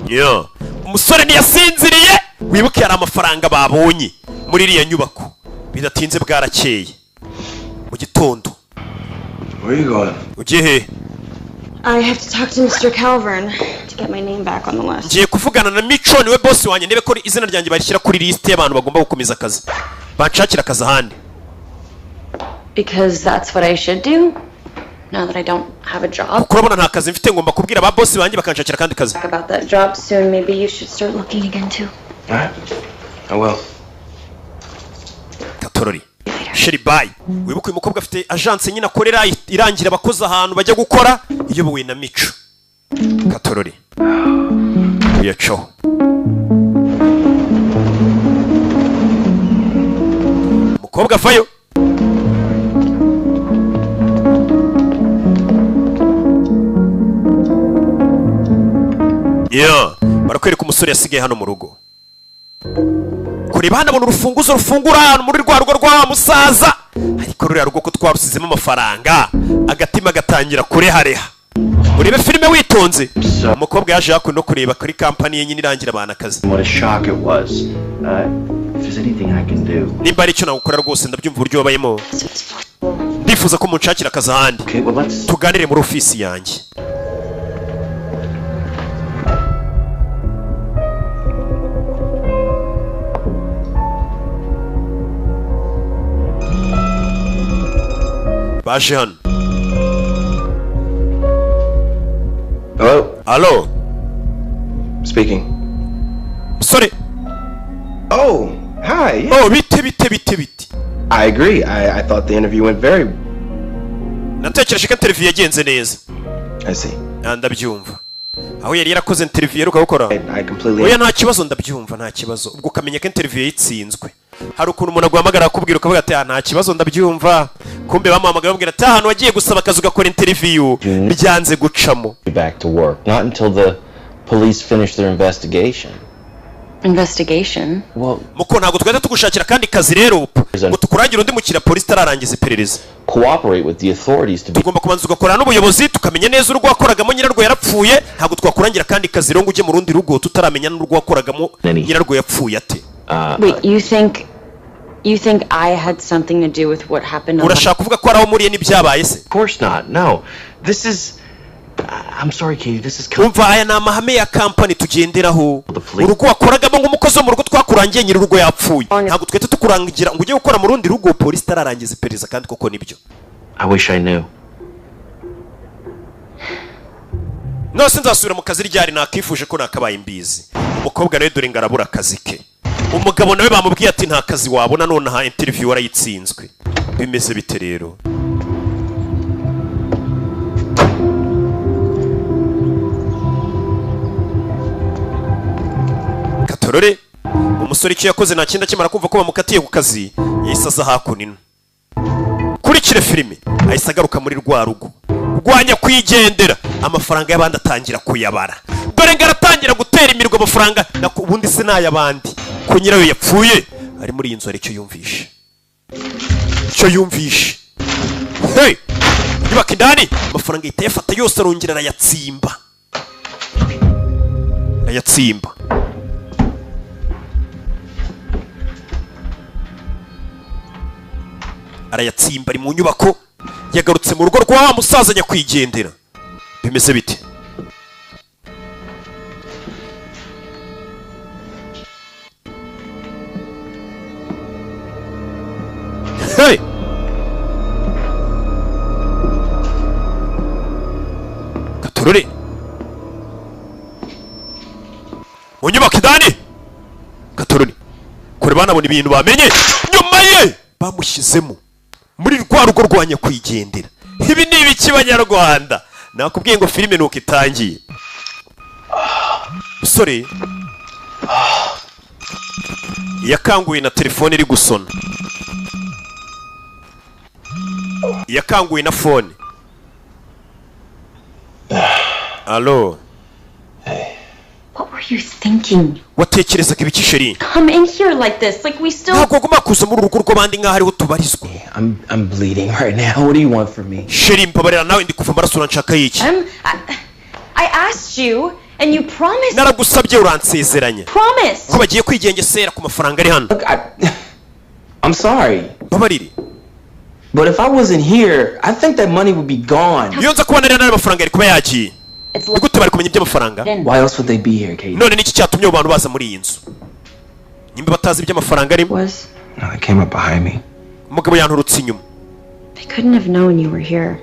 Yeah. Umusore ntiyasinziriye. Wibuke hari amafaranga babonye muri iriya nyubako. Bidatinze bwarakeye mu gitondo. Where are you going? Ugiye he? I have to talk to Mr. Calvern to get my name back on the list. Ngiye kuvugana na Mico, niwe boss wanjye, ndebe ko izina ryanjye barishyira kuri lisite y'abantu bagomba gukomeza akazi, banshakira akazi ahandi. Because that's what I should do now that I don't have a job. Kuko urabona nta kazi mfite, ngomba kubwira ba boss banjye bakanshakira akandi kazi. Talk about that job soon. Maybe you should start looking again too. All right. I will. Katorori chérie, bye. Wibuke uyu mukobwa afite agence nyine akorera, irangira abakozi ahantu bajya gukora, iyobowe na Mico. Katorori uyacaho. Umukobwa avayo. Yeah. Barakwereka umusore yasigaye hano mu rugo. Kureba hano abona urufunguzo rufungura ahantu muri rwa rugo rwa wa musaza, ariko ruriya rugo ko twarusizemo amafaranga, agatima gatangira kurehareha. Urebe filime witonze. Umukobwa yaje hakuno no kureba kuri kampani ye nyine irangira abantu akazi. What a shock it was. If there's anything I can do. Nimba ari icyo nagukora rwose, ndabyumva uburyo wabayemo. Ndifuza ko munshakira akazi ahandi. Okay, well, let's. Tuganire muri ofisi yanjye. Baje hano. Hello? Alo. Speaking. Musore. Oh, hi. Yeah. Oh, bite, bite, bite, bite? I agree. I thought the interview went very. Natekereje ko interview yagenze neza. I see. Ah, ndabyumva. Aho yari yarakoze interview aheruka gukora. I completely. Oya, nta kibazo, ndabyumva, nta kibazo. Ubwo ukamenya ko interview yayitsinzwe. Hari ukuntu umuntu aguhamagara akubwira, ukavuga ati: "Ah, nta kibazo, ndabyumva." Kumbe bamuhamagara bamubwira ati: "Ahantu wagiye gusaba akazi ugakora interview byanze gucamo." Back to work. Not until the police finish their investigation. Investigation? Well, Muko, ntabwo twahita tugushakira akandi kazi rero ngo tukurangire undi mukiriya polisi itararangiza iperereza. cooperate with the authorities to be Tugomba kubanza ugakorana n'ubuyobozi, tukamenya neza urugo wakoragamo nyirarwo yarapfuye. Ntabwo twakurangira akandi kazi rero ngo ujye mu rundi rugo tutaramenya n'urugo wakoragamo nyirarwo yapfuye ate. Wait, you think I had something to do with what happened on Urashaka kuvuga ko hari aho muriye n'ibyabaye se? Of course not. No. This is I'm sorry, Katie. This is Umva, aya ni amahame ya kampani tugenderaho. Urugo wakoragamo nk'umukozi wo mu rugo twakurangiye, nyiri urugo yapfuye. Ntabwo twahita tukurangira ngo ujye gukora mu rundi rugo polisi itararangiza iperereza, kandi koko nibyo. I wish I knew. Nose nzasubira mu kazi ryari? Nakifuje ko nakabaye imbizi. Umukobwa nawe dore ngo arabura akazi ke. Umugabo nawe bamubwiye ati: "Nta kazi wabona nonaha, interview warayitsinzwe." Bimeze bite rero? Katorore. Umusore icyo yakoze nta kindi, akimara kumva ko bamukatiye ku kazi yahise aza hakuno ino. Kurikire filime. Ahise agaruka muri rwa rugo rwa nyakwigendera, amafaranga y'abandi atangira kuyabara. Dore ngo aratangira gutera imirwa amafaranga. Ubundi se n'ay'abandi ko nyirayo yapfuye? Ari muri iyi nzu, hari icyo yumvishe, icyo yumvishe. Hey! Nyubako indani, amafaranga ahita ayafata yose, arongera arayatsimba, arayatsimba. Arayatsimba. Ari mu nyubako, yagarutse mu rugo rwa wa musaza nyakwigendera. Bimeze bite? Hey! Katurore. Mu nyubako indani, katurore. Kure banabona ibintu bamenye nyuma ye bamushyizemo muri rwa rugo rwa nyakwigendera. Ibi ni ibiki banyarwanda? Nakubwiye ngo filime nuko itangiye. Musore yakanguye na telefone iri gusona, yakanguye na phone. Allo? What were you thinking? Watekerezaga ibiki, chérie? Come in here like this, like we still. Ntabwo wagomba kuza muri uru rugo rw'abandi nk'aho ariho tubarizwa. I'm bleeding right now. What do you want from me? Chérie, mbabarira nawe, ndi kuva amaraso, uranshaka y'iki? I asked you, and you promised. Naragusabye, uransezeranya Promised. ko bagiye kwigengesera ku mafaranga ari hano. I'm sorry. Mbabarire. But if I wasn't here, I think that money would be gone. Iyo nza kuba nari n'ayo mafaranga yari kuba yagiye. Ni gute bari kumenya iby'amafaranga? Why else would they be here, Katie? None niki cyatumye abo bantu baza muri iyi nzu nimba batazi iby'amafaranga arimo? No, they came up behind me. Umugabo yanturutse inyuma. They couldn't have known you were here.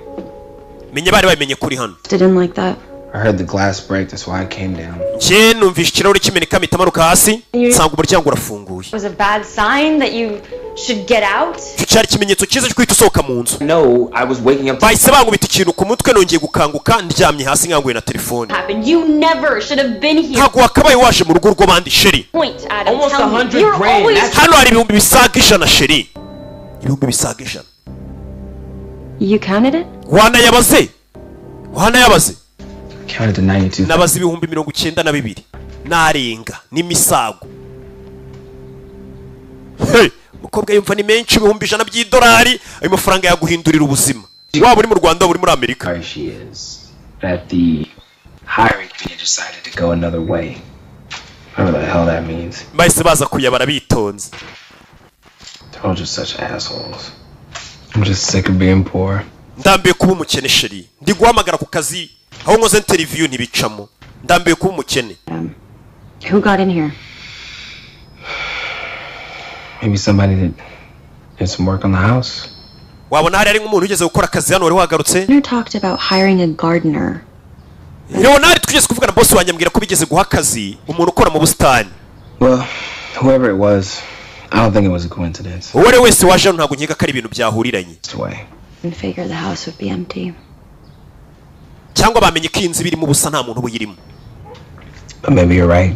Menya bari babimenye kuri hano. Did in like that. I heard the glass break, that's why I came down. Njye numvishe ikirahure kimeneka, mpita manuka hasi nsanga umuryango urafunguye. It was a bad sign that you should get out. Icyo cyari ikimenyetso cyiza cyo guhita usohoka mu nzu. No, I was waking up. Bahise bankubita ikintu ku mutwe, nongeye gukanguka ndyamye hasi nkanguye na telefone. Happened. You never should have been here. Ntabwo wakabaye waje mu rugo rw'abandi, chérie. Point, Adam. Almost Tell me. 100 You're grand. always. Hano hari 100,000, chérie, 100,000. You counted it? Wanayabaze, wanayabaze. Counted to 92. Nabaze 92,000 narenga n'imisago. Hey, umukobwa yumva ni menshi, 100,000 by'idolari. Ayo mafaranga yaguhindurira ubuzima, waba uri mu Rwanda, waba uri muri Amerika. Sorry she is. That the hiring committee decided to go another way. Whatever the hell that means. Bahise baza kuyabara bitonze. They're all just such assholes. I'm just sick of being poor. Ndambiwe kuba umukene, chérie. Ndi guhamagara ku kazi aho nkoze interview ntibicamo. Ndambiwe kuba umukene. Who got in here? Maybe somebody that did some work on the house. Wabona hari ari nk'umuntu ugeze gukora akazi hano wari wagarutse. Leonard talked about hiring a gardener. Leonard twigeze kuvugana, boss wanjye ambwira ko bigeze guha akazi umuntu ukora mu busitani. Well, whoever it was, I don't think it was a coincidence. Uwo ari we wese waje hano, ntabwo nkeka ko ari ibintu byahuriranye. Way. And figure the house would be empty. Cyangwa bamenye ko iyi nzu irimo ubusa, nta muntu uyirimo. But maybe you're right.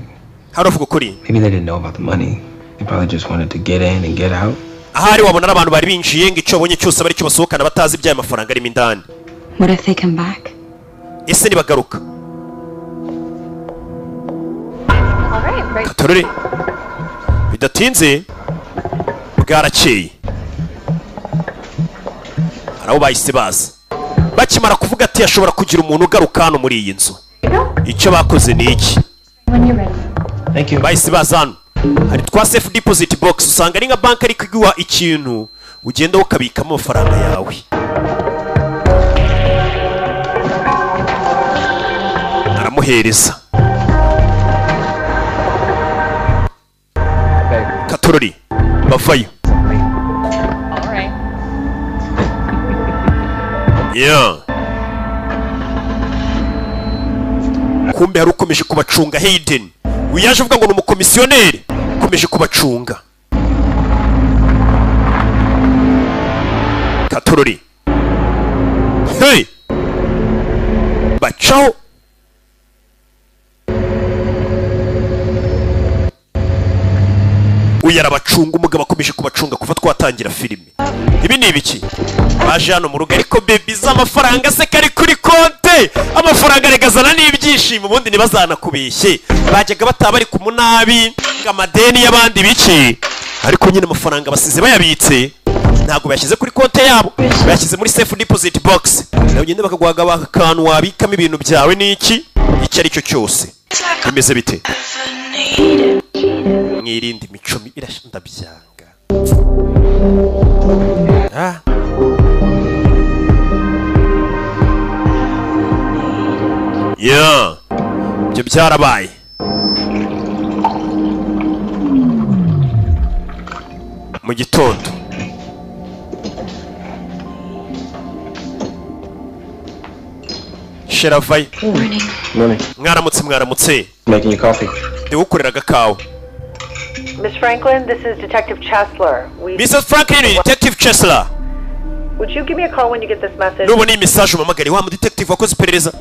Hari uvuga ukuri. Maybe they didn't know about the money. They probably just wanted to get in and get out. Ahari wabona ari abantu bari binjiye ngo icyo babonye cyose abe aricyo basohokana, batazi iby'aya mafaranga arimo indani. What if they come back? Ese nibagaruka? Katorore, bidatinze bwarakeye, hari abo bahise baza bakimara kuvuga ati hashobora kugira umuntu ugaruka hano muri iyi nzu. Icyo bakoze ni iki? When you're ready. Thank you. Bahise baza hano hari twa safe deposit box, usanga ari nka banki ariko iguha ikintu ugenda ukabikamo amafaranga yawe. Aramuhereza katorori, bavayo. All right. Yeah. Kumbe hari ukomeje kubacunga, Hayden. Uyu yaje avuga ngo ni umukomisiyoneri ukomeje kubacunga. Katorori, hey, bacaho. Uyu arabacunga, umugabo akomeje kubacunga kuva twatangira filime. Ibi ni ibiki? Baje hano mu rugo, ariko baby, z'amafaranga se kari kuri konte? Amafaranga regazana n'ibyishimo. Ubundi ntibazanakubeshye, bajyaga bataba bari ku munabi ngo amadeni y'abandi biki, ariko nyine amafaranga basize bayabitse, ntabwo bayashyize kuri konte yabo, bayashyize muri safe deposit box. Nawe ugende bakaguha akantu wabikamo ibintu byawe n'iki, icyo ari cyo cyose. Bimeze bite? Mwirinde imico mibi, ndabyanga. Ah. Yeah. Ibyo byarabaye mu gitondo. Sheravayo. Morning. Morning. Mwaramutse, mwaramutse. Making you coffee. Ndiwukorera agakawa. Miss Franklin, this is Detective Chesler. We Mrs Franklin, Detective Chesler. Would you give me a call when you get this message? Nubona iyi message umpamagare. Wa mu detective wakoze iperereza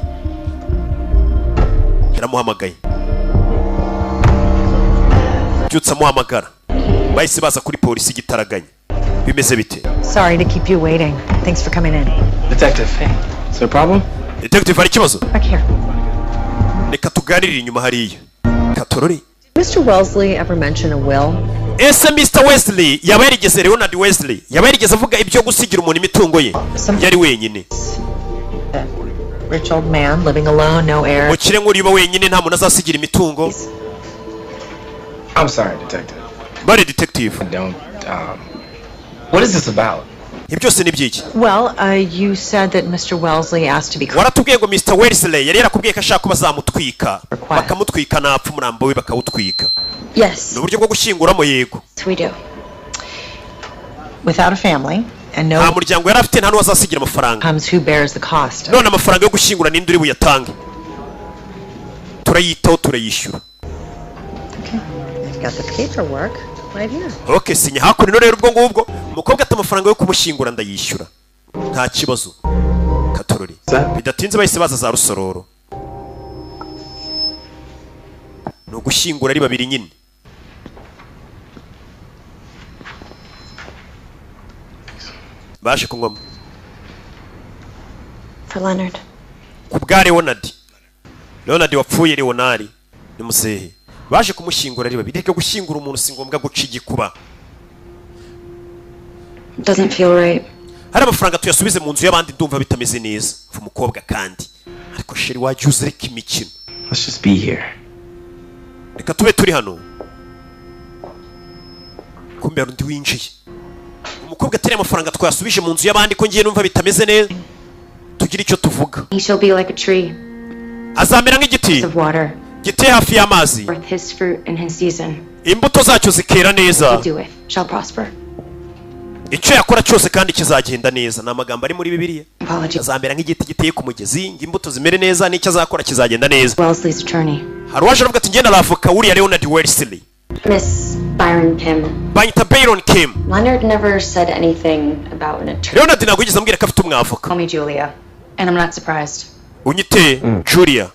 yaramuhamagaye. Byutse amuhamagara, bahise baza kuri polisi igitaraganya. Bimeze bite? Sorry to keep you waiting. Thanks for coming in. Detective, hey, is there a problem? Detective, hari ikibazo? Back here. Reka tuganirire inyuma hariya katorori. Mr. Wellesley ever mention a will? Ese Mr Wesley yaba yarigeze, Leonard Wesley yaba yarigeze avuga ibyo gusigira umuntu imitungo ye? Yari wenyine. Rich old man living alone, no heir. Mukire nk'uriya uba wenyine, nta muntu azasigira imitungo. I'm sorry, detective. Bare detective. I don't. What is this about? Ibyo byose ni iby'iki? Well, you said that Mr. Wellesley asked to be Waratubwiye ngo Mr Wesley yari yarakubwiye ko ashaka ko bazamutwika, bakamutwika napfa, umurambo we bakawutwika. Yes. Ni uburyo bwo gushyinguramo, yego. We do. Without a family and no Nta muryango yari afite, nta n'uwazasigira amafaranga. comes who bears the cost. None amafaranga yo gushyingura ninde uri buyatange? Turayitaho, turayishyura. I've got the paperwork right here. Ok, sinya hakuno rero. Ubwo ngubwo umukobwa ati amafaranga yo kumushyingura ndayishyura, nta kibazo. Katorori, bidatinze bahise baza za Rusororo. Ni ugushyingura ari babiri nyine. Baje kunywamo. For Leonard. Ku bwa Leonard, Leonard wapfuye, Leonard ni muzehe. Baje kumushyingura ari babiri. Reka, gushyingura umuntu si ngombwa guca igikuba. Doesn't feel right. Hari amafaranga tuyasubize mu nzu y'abandi, ndumva bitameze neza. Mva umukobwa kandi, ariko chéri, wajya uza reka imikino. Let's just be here. Reka tube turi hano. Kumbe hari undi winjiye. Umukobwa atari amafaranga twayasubije mu nzu y'abandi, ko ngiye numva bitameze neza, tugire icyo tuvuga. He shall be like a tree Azamera nk'igiti of water, giteye hafi y'amazi, forth his fruit in his season. imbuto zacyo zikera neza. He doeth shall prosper. Icyo yakora cyose kandi kizagenda neza. Ni amagambo ari muri Bibiliya. Apology. Azamera nk'igiti giteye ku mugezi ngo imbuto zimere neza, n'icyo azakora kizagenda neza. Wellesley's attorney. Hari uwaje aravuga ati ngenda avoka wuriya Leonard Wellesley. Miss Byron Kim. Banyita Byron Kim. Leonard never said anything about an attorney. Leonard ntabwo yigeze ambwira ko afite umwavoka. Call me Julia, and I'm not surprised. Unyite Julia.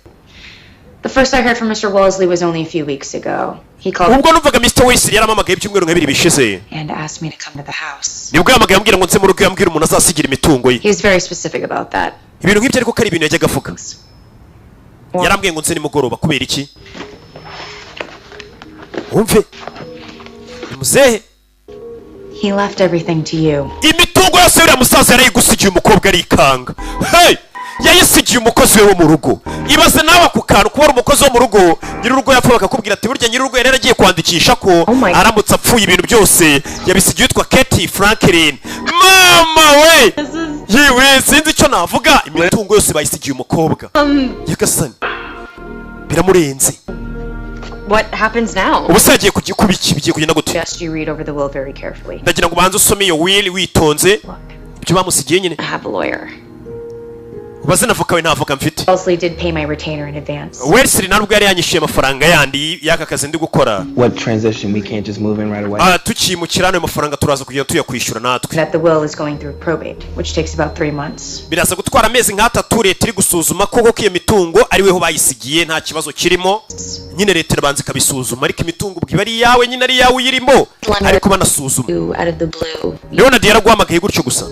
The first I heard from Mr. Wellesley was only a few weeks ago. He called Ubwo numvaga Mr Wesley yaramamagaye ibyumweru nka 2 bishize. and asked me to come to the house. Nibwo yahamagaye ambwira ngo nze mu rugo, yambwira umuntu azasigira imitungo ye. He was very specific about that. Ibintu nk'ibyo ariko ko ari ibintu yajyaga avuga. Yarambwiye ngo nze nimugoroba. Kubera iki? Wumve, ni muzehe. He left everything to you. Imitungo yose uriya musaza yarayigusigiye. Umukobwa arikanga. Hey! Yayisigiye umukozi we wo mu rugo. Ibaze nawe ako kantu, kuba ari umukozi wo mu rugo, nyir'urugo yapfa bakakubwira ati burya nyir'urugo yari yaragiye kwandikisha ko aramutse apfuye ibintu byose yabisigiye witwa Katie Franklin. Mama we, yewe, sinzi icyo navuga. Imitungo yose bayisigiye umukobwa. Nyagasani, biramurenze. What happens now? Ubu se yagiye kuba iki? Bigiye kugenda gute? Suggest you read over the will very carefully. Ndagira ngo ubanze usome iyo will witonze, ibyo bamusigiye nyine. I have a lawyer. Ubaze navoka we, nta avoka mfite. Wellesley did pay my retainer in advance. Wesley nta nubwo yari yanyishyuye amafaranga yandi y'aka kazi ndi gukora. What transition? We can't just move in right away. Ah, tukimukira hano ayo mafaranga turaza kugenda tuyakwishyura natwe. That the will is going through probate, which takes about 3 months. Biraza gutwara amezi nk'atatu, leta iri gusuzuma koko ko iyo mitungo ari weho bayisigiye, nta kibazo kirimo nyine. Leta irabanza ikabisuzuma, ariko imitungo ubwo iba ari iyawe nyine, ari iyawe uyirimo, ariko banasuzuma. You out of the blue. Leonard yaraguhamagaye gutyo gusa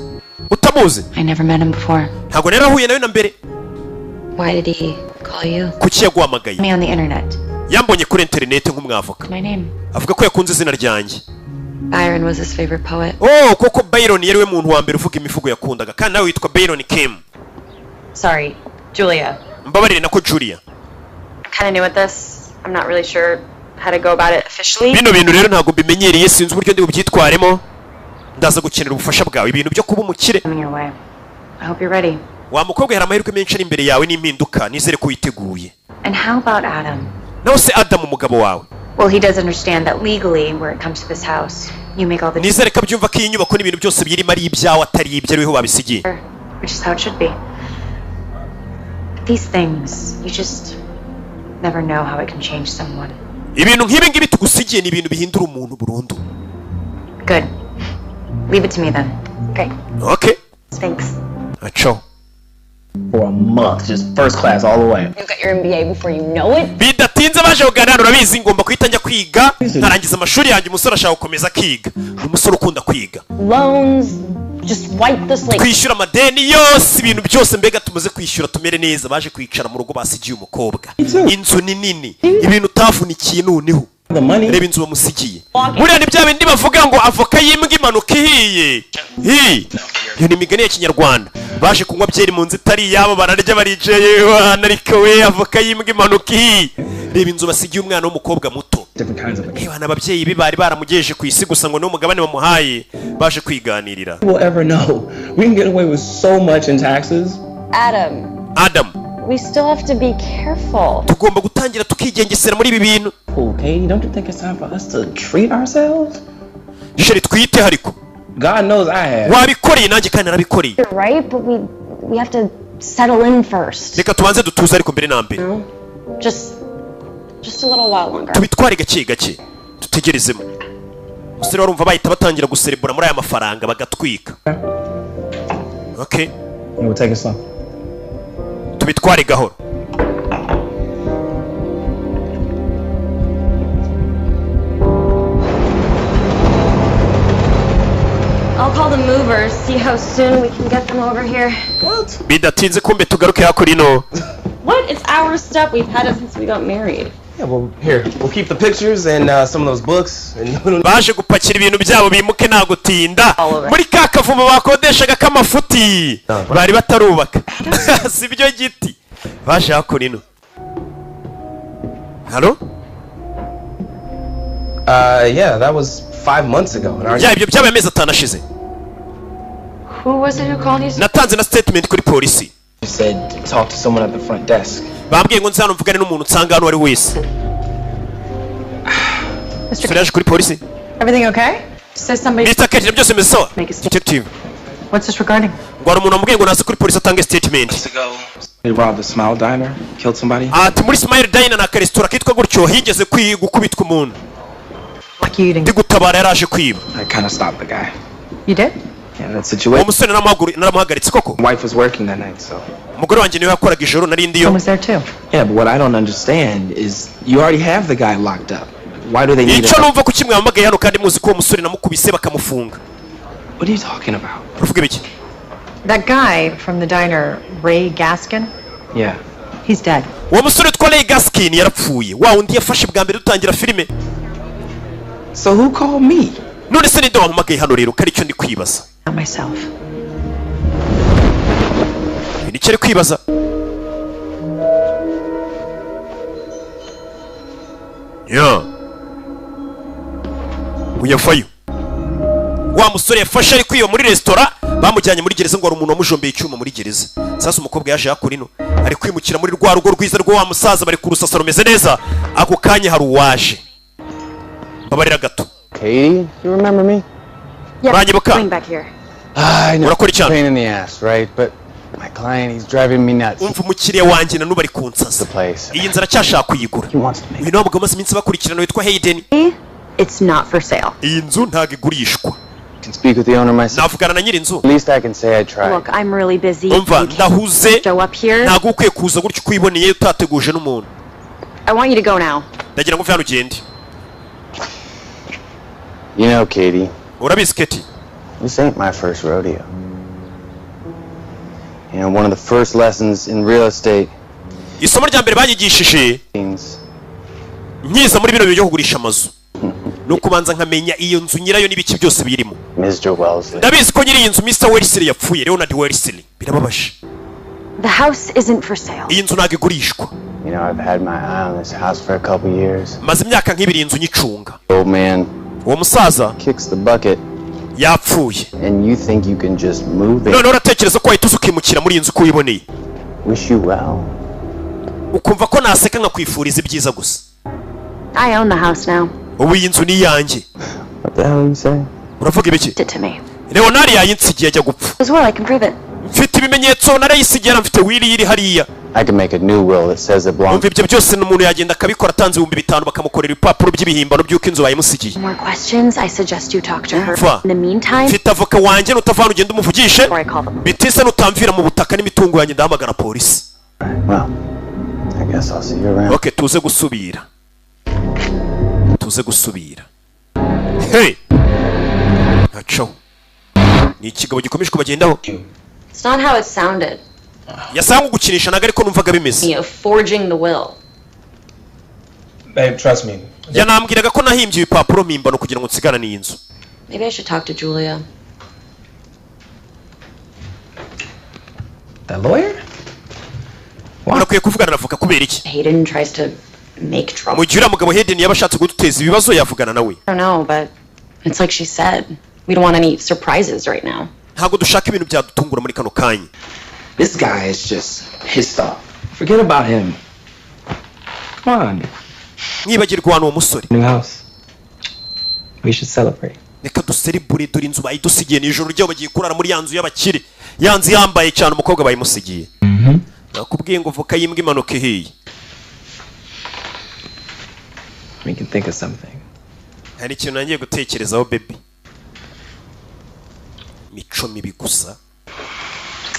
utamuzi? I never met him before. Ntabwo rero ahuye nawe na mbere. Why did he call you? Kuki yaguhamagaye? Me on the internet. Yambonye kuri interineti nk'umwavoka. My name. Avuga ko yakunze izina ryanjye. Byron was his favorite poet. Oh, koko Byron yari we muntu wa mbere uvuga imivugo yakundaga, kandi nawe witwa Byron Kim. Sorry, Julia. Mbabarire, nako Julia. I'm kind of new at this. I'm not really sure how to go about it officially. Bino bintu rero ntabwo mbimenyereye, sinzi uburyo ndi bubyitwaremo, ndaza gukenera ubufasha bwawe, ibintu byo kuba umukire. Coming your way. I hope you're ready. Wa mukobwa, hari amahirwe menshi ari imbere yawe n'impinduka, nizere ko witeguye. And how about Adam? Nawe se Adamu, umugabo wawe? Well, he does understand that legally, where it comes to this house, you make all the Nizere ko abyumva ko iyi nyubako n'ibintu byose birimo ari ibyawe, atari ibye, ariho babisigiye. which is how it should be. But these things, you just never know how it can change someone. Ibintu nk'ibi ngibi tugusigiye ni ibintu bihindura umuntu burundu. Good. Leave it to me then. Okay. Okay. Thanks. Aco For a month, just first class all the way. You got your MBA before you know it. Bidatinze baje kuganira. Urabizi, ngomba guhita njya kwiga nkarangiza amashuri yanjye. Umusore ashaka gukomeza akiga, ni umusore ukunda kwiga. Loans, just wipe the slate. Twishyura amadeni yose, ibintu byose, mbega tumaze kwishyura tumere neza. Baje kwicara mu rugo basigiye umukobwa. Inzu ni nini, ibintu utavunikiye. Noneho reba inzu bamusigiye. Buriya ni bya bindi bavuga ngo avoka y'imbwa imanuka ihiye. Hi, iyo ni imigani ya Kinyarwanda. Baje kunywa byeri mu nzu itari iyabo, bararya, baricaye wana. Ariko we, avoka y'imbwa imanuka ihiye. Reba inzu basigiye umwana w'umukobwa muto. Reba, ababyeyi be bari baramugejeje ku isi gusa ngo niwo mugabane bamuhaye. Baje kwiganirira. We'll ever know. We can get away with so much in taxes. Adam, Adam, we still have to be careful. Tugomba gutangira tukigengesera muri ibi bintu. Okay, don't you think it's time for us to treat ourselves? Chéri, twite ariko. God knows I have. Wabikoreye, nanjye kandi narabikoreye. You're right, but we have to settle in first. Reka tubanze dutuze ariko mbere na mbere. Just a little while longer. Tubitware gake gake, dutegerezemo. Umusore warumva bahita batangira guserebura muri aya mafaranga bagatwika. Okay. We'll take it slow. Tubitware gahoro. I'll call the movers, see how soon we can get them over here. What? Bidatinze kumbe tugaruke hakurino. What? It's our stuff. We've had it since we got married. Yeah, well, here, we'll keep the pictures and some of those books. And Baje gupakira ibintu byabo bimuke, nta gutinda, muri ka kavumo bakodeshaga k'amafuti bari batarubaka. Si byo giti baje hakurino. Halo? Yeah, that was 5 months ago. And Ya, ibyo byabaye amezi 5 ashize. Who was it who called you? Natanze na statement kuri polisi. You said to talk to someone at the front desk. Bambwiye ngo nze hano mvugane n'umuntu nsanga hano uwo ari we wese. Umusore yaje kuri polisi. Everything okay? Says somebody. Mr. Kate, byose bimeze sawa, detective? What's this regarding? Ngo hari umuntu wamubwiye ngo naze kuri polisi atange statement. They robbed the Smile Diner, killed somebody. Ati muri Smile Diner, ni akaresitora kitwa gutyo, higeze gukubitwa umuntu. Ndi gutabara, yaraje kwiba. I kind of stopped the guy. You did? Yeah, that Uwo situation. musore naramuhagaritse koko. Wife was working that night, so. Umugore wanjye niwe yakoraga ijoro, nari ndiyo. Was there too. Yeah, but what I don't understand is you already have the guy locked up. Why do they need Icyo it? numva ko kimwe wahamagaye hano kandi muzi ko uwo musore namukubise bakamufunga. What are you talking about? Uravuga ibiki? That guy from the diner, Ray Gaskin, Yeah. he's dead. Uwo musore witwa Ray Gaskin yarapfuye, wa wundi yafashe bwa mbere dutangira filime. So who called me? None se ninde wampamagaye hano rero, ko aricyo ndi kwibaza? Not myself. Nicyo ari kwibaza. Ya uyavayo, wa musore yafashe ari kwiba muri resitora bamujyanye muri gereza, ngo hari umuntu wamujombeye icyuma muri gereza. Sasa umukobwa yaje hakuno, ari kwimukira muri rwa rugo rwiza rwo wa musaza, bari kurusasa rumeze neza. Ako kanya hari uwaje. Mbabarira gato. Katie, you remember me? Yeah, Uranyibuka? Going back here. I know. Urakora icyana? Pain in the ass, right? But my client, he's driving me nuts. Umva, umukiriya wanjye na n'ubu ari kunsaza. Iyi nzu aracyashaka kuyigura. Uyu ni wa mugabo umaze iminsi bakurikirana witwa Hayden. It's not for sale. Iyi nzu ntabwo igurishwa. Can speak with the owner myself. Navugana na nyiri inzu. At least I can say I tried. Look, I'm really busy. Umva, ndahuze. Show up here. Ntabwo ukwiye kuza gutyo uko wiboneye utateguje n'umuntu. I want you to go now. Ndagira ngo uve hano ugende. You know, Katie, Urabizi Katie, this ain't my first rodeo. You know, one of the first lessons in real estate isomo rya mbere banyigishije means nkiza muri bino bintu byo kugurisha amazu ni ukubanza nkamenya iyo nzu, nyirayo n'ibiki byose birimo. Mr. Wellesley. Ndabizi ko nyiri iyi nzu Mr. Wellesley yapfuye, Leonard Wellesley. Birababaje. The house isn't for sale. Iyi nzu ntabwo igurishwa. You know, I've had my eye on this house for a couple years. Maze imyaka nk'ibiri iyi nzu nyicunga. Old man Uwo musaza kicks the bucket, yapfuye. And you think you can just move in. Noneho uratekereza ko wahita uza ukimukira muri iyi nzu uko wiboneye. Wish you well. Ukumva ko naseka nkakwifuriza ibyiza gusa. I own the house now. Ubu iyi nzu ni iyanjye. What the hell are you saying? Uravuga ibiki? It to me. Leonard yayinsigiye ajya gupfa. As well, I can prove it. Mfite Mfite ibimenyetso, narayisigiye, mfite will iri hariya. I can make a new will that says it belongs. Umva, ibyo byose umuntu yagenda akabikora atanze 5000, bakamukorera ibipapuro by'ibihimbano by'uko inzu bayimusigiye. More questions? I suggest you talk to her. Umva. In the meantime, Mfite avoka wanjye, nutavana ugenda umuvugishe. Bitise nutamvira mu butaka n'imitungo yanjye, ndahamagara polisi. Well, I guess I'll see you around. Ok, tuze gusubira, tuze gusubira. Hey, ntacaho, ni ikigabo gikomeje kubagendaho. It's not how it sounded. Yasa nko gukinisha, ntabwo ariko numvaga bimeze. Forging the will. Babe, trust me. Yanambwiraga ko nahimbye ibipapuro mpimbano kugira ngo nsigarane iyi nzu. Maybe I should talk to Julia. The lawyer? Urakwiye kuvugana na avoka, kubera iki? Hayden tries to make trouble. Mu gihe uriya mugabo Hayden yaba ashatse kuduteza ibibazo, yavugana nawe. I don't know, but it's like she said. We don't want any surprises right now. Ntabwo dushaka ibintu byadutungura muri kano kanya. This guy is just pissed off. Forget about him. Come on. Mwibagirwa hano uwo musore. New house. We should celebrate. Reka duseribure, dore inzu bayidusigiye. Ni ijoro ryabo, bagiye kurara muri ya nzu y'abakire, ya nzu yambaye cyane, umukobwa bayimusigiye. Nakubwiye ngo voka y'imbwa imanuka ihiye. We can think of something. Hari ikintu nangiye gutekerezaho, baby, mico mibi gusa.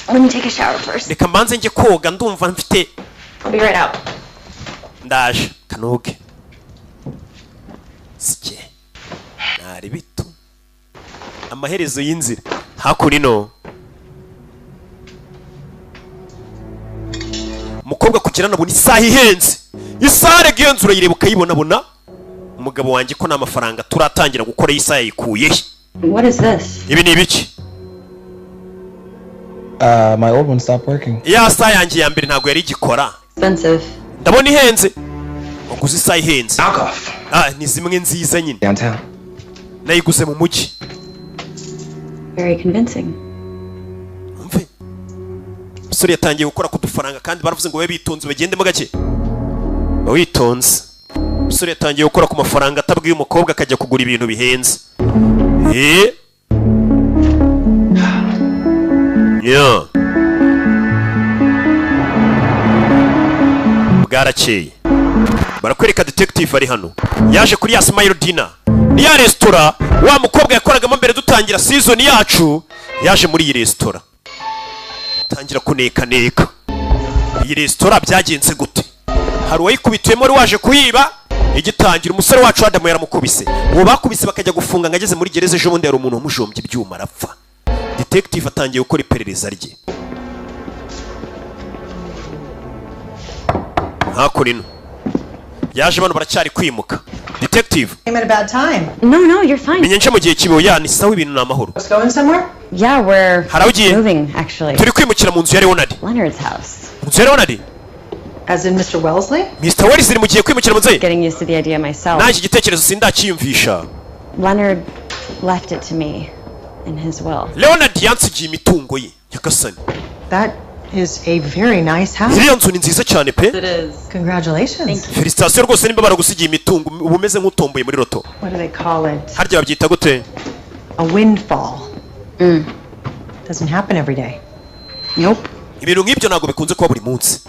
Let me take a shower first. Reka mbanze njye koga, ndumva mfite I'll be right out. Ndaje kanoge sike ntari bito. Amaherezo y'inzira hakuno, umukobwa kugira nabona isaha ihenze. Isaha rega iyo nzu urayireba ukayibonabona. Umugabo wanjye ko nta mafaranga turatangira gukora, iyi saha yayikuye he? What is this? Ibi ni ibiki? My old one stopped working. Ya saha yanjye ya mbere ntabwo yari igikora. Expensive. Ndabona ihenze, waguze isaha ihenze. Ah, ni zimwe nziza nyine. Downtown. Nayiguze mu mujyi. Very convincing. Umusore yatangiye gukora ku dufaranga, kandi baravuze ngo babe bitonze, bagendemo gake, ba witonze. Umusore yatangiye gukora ku mafaranga atabwiye umukobwa, akajya kugura ibintu bihenze. Eh, yeah. Bwarakeye, barakwereka detective ari hano, yaje kuri ya Smile Diner, ni ya resitora wa mukobwa yakoragamo mbere dutangira season yacu. Yaje muri iyi resitora, tangira kunekaneka iyi resitora. Byagenze gute? Hari uwayikubitiyemo wari waje kuyiba igitangira. Umusore wacu Adamu yaramukubise, uwo bakubise bakajya gufunga ngo ageze muri gereza. Ejo bundi hari umuntu wamujombye ibyuma arapfa. Detective atangiye gukora iperereza rye hakuno. Ino yaje, bano baracyari kwimuka. Detective. Came at a bad time. No, you're fine. Menya nce mu gihe kibi? Oya, ni sawa, ibintu ni amahoro. Going somewhere? Yeah, we're Hari aho ugiye? moving, actually. Turi kwimukira mu nzu ya Leonard. Leonard's house. Mu nzu ya Leonard? As in Mr. Wellesley? Mr Wells mugiye kwimukira mu nzu ye? Getting used to the idea myself. Nanjye igitekerezo sindakiyumvisha. Leonard left it to me in his will. Leonard yansigiye imitungo ye, nyagasani. That is a very nice house. Iriya nzu ni nziza cyane pe. It is. Congratulations. Félicitations rwose, nimba baragusigiye imitungo uba umeze nk'utomboye muri loto. What do they call it? Harya babyita gute? A windfall. Doesn't happen every day. Nope. Ibintu nk'ibyo ntabwo bikunze kuba buri munsi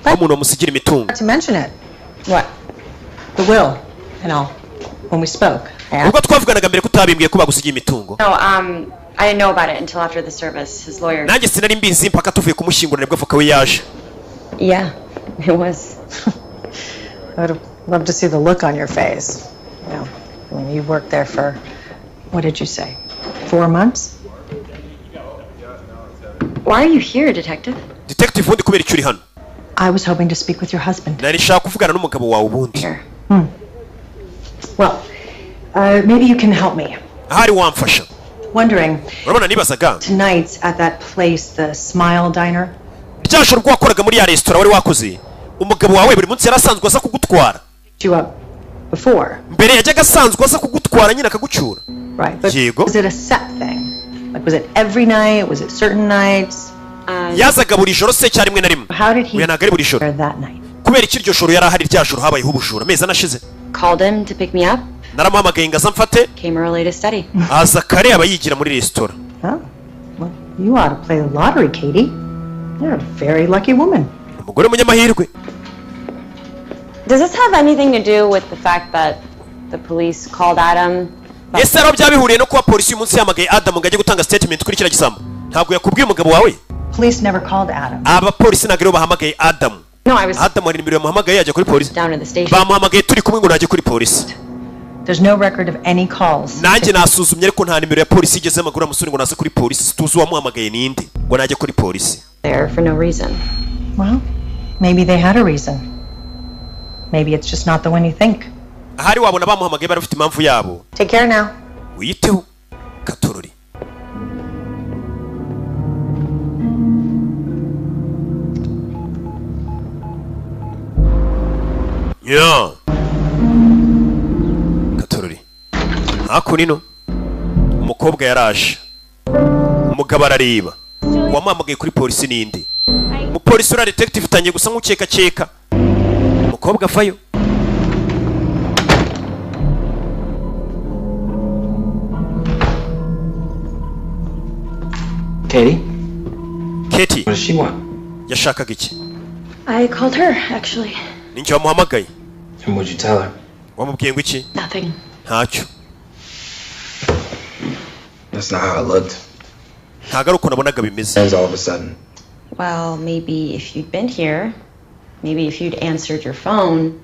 aho umuntu bamusigira imitungo. Not to mention it. What? The will and all. When we spoke, I asked. Ubwo twavuganaga mbere ko utabimbwiye ko bagusigiye imitungo. No, I didn't know about it until after the service. His lawyer. Nanjye sinari mbizi mpaka tuvuye kumushyingura, nibwo avoka we yaje. Yeah, it was. I would have loved to see the look on your face. I mean, you worked there for, what did you say, 4 months? Why are you here, detective? Detective, ubundi kubera icyo uri hano? I was hoping to speak with your husband. Nari nshaka kuvugana n'umugabo wawe ubundi. Well, maybe you can help me. Ahari wamfasha. Wondering, Urabona, nibazaga tonight's at that place, the Smile Diner. Rya joro ubwo wakoraga muri ya resitora wari wakoze, umugabo wawe buri munsi yari asanzwe aza kugutwara? You up before, Mbere yajyaga asanzwe aza kugutwara nyine akagucyura? Right? But Yego. was it a set thing? Like, was it every night? Was it certain nights? Yazaga buri joro se cyangwa rimwe na rimwe? How did he Oya, ntabwo ari buri joro. there that night? Kubera iki iryo joro yari ahari, rya joro habayeho ubujura amezi anashize? Called him to pick me up. Naramuhamagaye ngo aze amfate. Came early to study. Aza kare, aba yigira muri resitora. Oh, well, You ought to play the lottery, Katie. You're a very lucky woman. Umugore w'umunyamahirwe. Does this have anything to do with the fact that the police called Adam? Ese hari aho byaba bihuriye no kuba polisi uyu munsi yahamagaye Adamu ngo ajye gutanga statement kuri kiriya gisambo? Ntabwo yakubwiye umugabo wawe? Police never called Adam. Abapolisi ntabwo aribo bahamagaye Adamu. No, I was Adamu hari nimero yamuhamagaye yajya kuri polisi. down at the station. Bamuhamagaye turi kumwe ngo najye kuri polisi. There's no record of any calls. Nanjye nasuzumye, ariko nta nimero ya polisi igeze amaguru amusore ngo naze kuri polisi. Tuzi uwamuhamagaye ninde ngo najye kuri polisi. There for no reason. Well, maybe they had a reason. Maybe it's just not the one you think. Ahari wabona bamuhamagaye bari bafite impamvu yabo. Take care now. Wiyiteho katorori. Ya katorori, hakuno umukobwa yaraje, umugabo arareba uwamuhamagaye kuri polisi ninde. Umupolisi uriya detective utangiye gusa nk'ukekakeka. Umukobwa avayo. Katie? Katie. What does she want? Yashakaga iki? I called her, actually. Ninjye wamuhamagaye. And what'd you tell her? Wamubwiye ngo iki? Nothing. Ntacyo. That's not how it looked. Ntabwo ari uko nabonaga bimeze. Ends all of a sudden. Well, maybe if you'd been here, maybe if you'd answered your phone.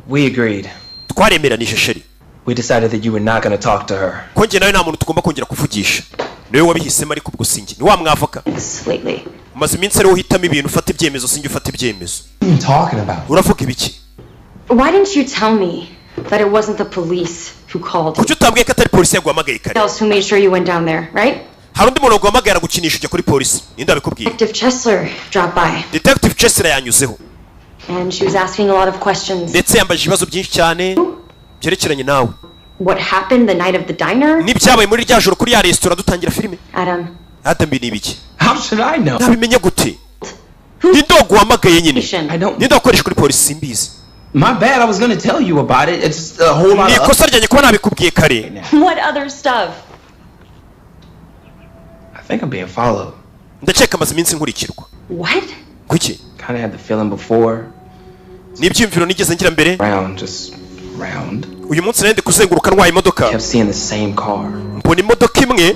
We agreed. Twaremeranije, chéri. We decided that you were not going to talk to her. Ko njye nawe nta muntu tugomba kongera kuvugisha. Niwe wabihisemo, ariko ubwo sinjye, ni wa mwavoka. Lately. Umaze iminsi ariwo uhitamo ibintu, ufata ibyemezo, sinjye ufata ibyemezo. What are you talking about? Uravuga ibiki? Why didn't you tell me that it wasn't the police who called? Kuki utambwiye ko atari polisi yaguhamagaye kare? Else who made sure you went down there, right? Hari undi muntu waguhamagaye aragukinisha ujya kuri polisi. Ninde wabikubwiye? Detective Chesler dropped by, Detective Chesler yanyuzeho. And she was asking a lot of questions. Ndetse yambajije ibibazo byinshi cyane byerekeranye nawe. What happened the night of the diner? N'ibyabaye muri rya joro kuri ya resitora dutangira filime. Adam. Adam, ni ibiki? How should I know? Nabimenye gute? Ninde waguhamagaye nyine? I don't. Ninde wakoresha kuri polisi? Simbizi. My bad. I was going to tell you about it. It's just a whole lot Ni of. ikosa ryanjye kuba nabikubwiye kare. What other stuff? I think I'm being followed. Ndakeka amaze iminsi nkurikirwa. What? Kuki? Kind of had the feeling before. Ni ibyiyumviro nigeze ngira mbere. Round, just round. Uyu munsi nari ndi kuzenguruka ntwaye imodoka. Kept seeing the same car. Mbona imodoka imwe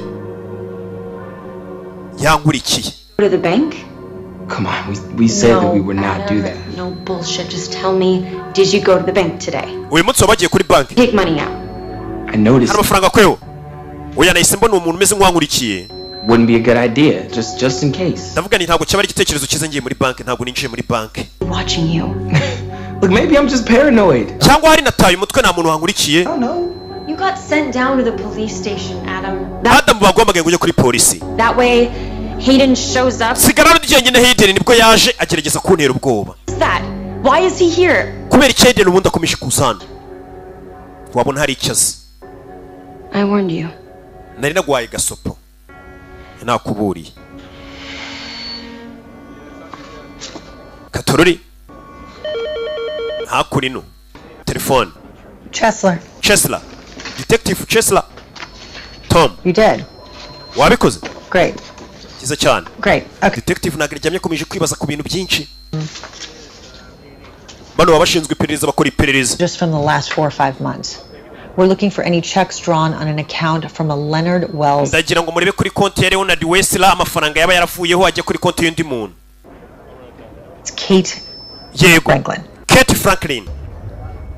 yankurikiye. Go to the bank? Come on, we said that we would not do Adam, that. No bullshit. Just tell me, did you go to the bank today? Uyu munsi waba wagiye kuri banki? Take money out. I noticed Hari amafaranga akweho? Oya, nahise mbona uwo muntu umeze nk'uwankurikiye. Wouldn't be a good idea, just in case. Ndavuga nti ntabwo cyaba ari igitekerezo cyiza ngiye muri banki. Ntabwo ninjiye muri banki. Watching you. Look, maybe I'm just paranoid. Cyangwa hari nataye umutwe, nta muntu wankurikiye. You got sent down to the police station, Adam. Adamu, baguhamagaye ngo ujye kuri polisi. That way, Hayden shows up. Sigara hano jyenyine. Hayden nibwo yaje agerageza kuntera ubwoba. What's that? Why is he here? Kubera icyo Hayden ubundi akomeje kuza hano? Wabona hari icyo azi. I warned you. Nari naguhaye gasopo, nakuburiye katorori. Hakurino telefone. Chesler. Chesler, Detective Chesler, Tom. You did. Wabikoze. Great. Cyiza cyane. Great. Okay. Detective ntabwo aryamye, akomeje kwibaza ku bintu byinshi. Bano baba bashinzwe iperereza, bakora iperereza. Just from the last 4 or 5 months. We're looking for any checks drawn on an account from a Leonard Wells. Ndagira ngo murebe kuri konti ya Leonard Wesler amafaranga yaba yaravuyeho ajya kuri konti y'undi muntu. It's Kate Yego. Franklin. Kate Franklin,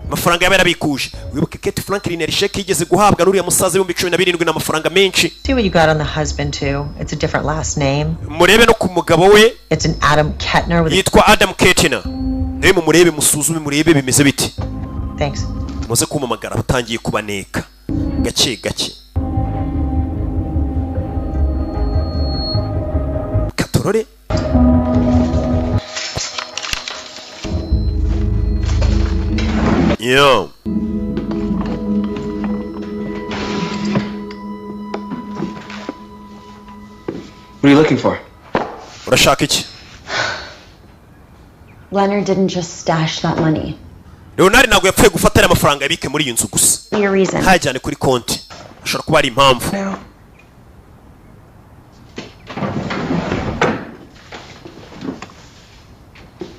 amafaranga yaba yarabikuje. Wibuke Kate Franklin yari sheke yigeze guhabwa n'uriya musaza 17,000, ni amafaranga menshi. See what you got on the husband too. It's a different last name. Murebe no ku mugabo we. It's an Adam Kettner with a Yitwa Adam Kettner nawe. Mumurebe, musuzume, murebe bimeze biti. Thanks. Muze kumpamagara. Batangiye kubaneka gake gake katorore. Yo. What are you looking for? Urashaka iki? Leonard didn't just stash that money. Leonard ntabwo yapfuye gufata ariya mafaranga yabike muri iyi nzu gusa. Your reason. Ntayajyane kuri konti, ashobora kuba ari impamvu.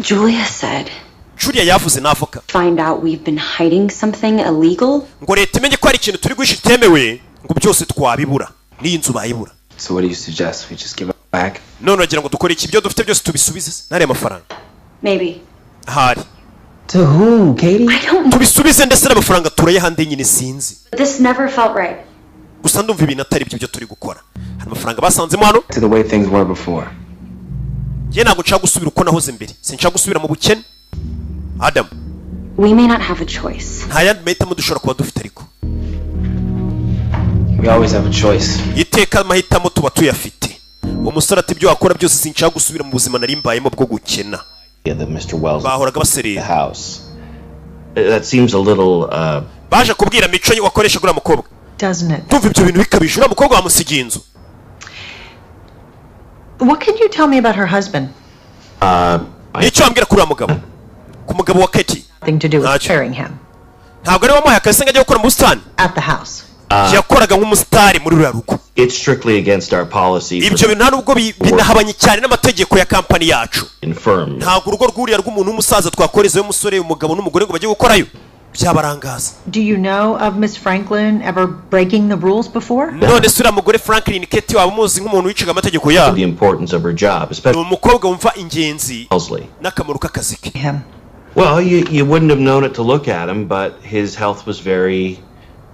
Julia said, Julia yavuze, n'avoka, find out we've been hiding something illegal. Ngo leta imenye ko hari ikintu turi guhisha itemewe, ngo byose twabibura, n'iyi nzu bayibura. So what do you suggest? We just give it back? None uragira ngo dukore iki? Ibyo dufite byose tubisubize se? N'ariya mafaranga? Maybe. Ahari. To who, Katie? I don't know. Tubisubize, ndetse n'amafaranga turayahande nyine, sinzi. This never felt right. Gusa ndumva ibintu atari byo byo turi gukora. Hari amafaranga basanzemo hano. To the way things were before. Njye ntabwo nshaka gusubira uko nahoze mbere, sinshaka gusubira mu bukene, Adamu. We may not have a choice. Nta yandi mahitamo dushobora kuba dufite ariko. We always have a choice. Iteka amahitamo tuba tuyafite. Uwo musore ati: "Ibyo wakora byose, sinshaka gusubira mu buzima nari mbayemo bwo gukena." That Mr. Wells Bahoraga baserera. the house. That seems a little Baje kubwira Mico wakoresha uriya mukobwa. Doesn't it? Ndumva ibyo bintu bikabije, uriya mukobwa wamusigiye inzu. What can you tell me about her husband? Nicyo wambwira kuri uriya mugabo, ku mugabo wa Keti? Nothing to do with Ntacyo. hiring him Ntabwo ari we wamuhaye akazi ngo ajye gukora mu busitani? at the house. Yakoraga nk'umusitari muri ruriya rugo. It's strictly against our policy for Ibyo bintu nta nubwo binahabanye cyane n'amategeko ya kampani yacu. infirm. Ntabwo urugo rw'uriya rw'umuntu w'umusaza twakorezayo umusore, umugabo n'umugore ngo bajye gukorayo, byabarangaza. Do you know of Miss Franklin ever breaking the rules before? None se uriya mugore Franklin Keti waba umuzi nk'umuntu wicaga amategeko yabo? The importance of her job, Ni especially umukobwa wumva ingenzi Wellesley. n'akamaro k'akazi ke. Him. Well, you wouldn't have known it to look at him, but his health was very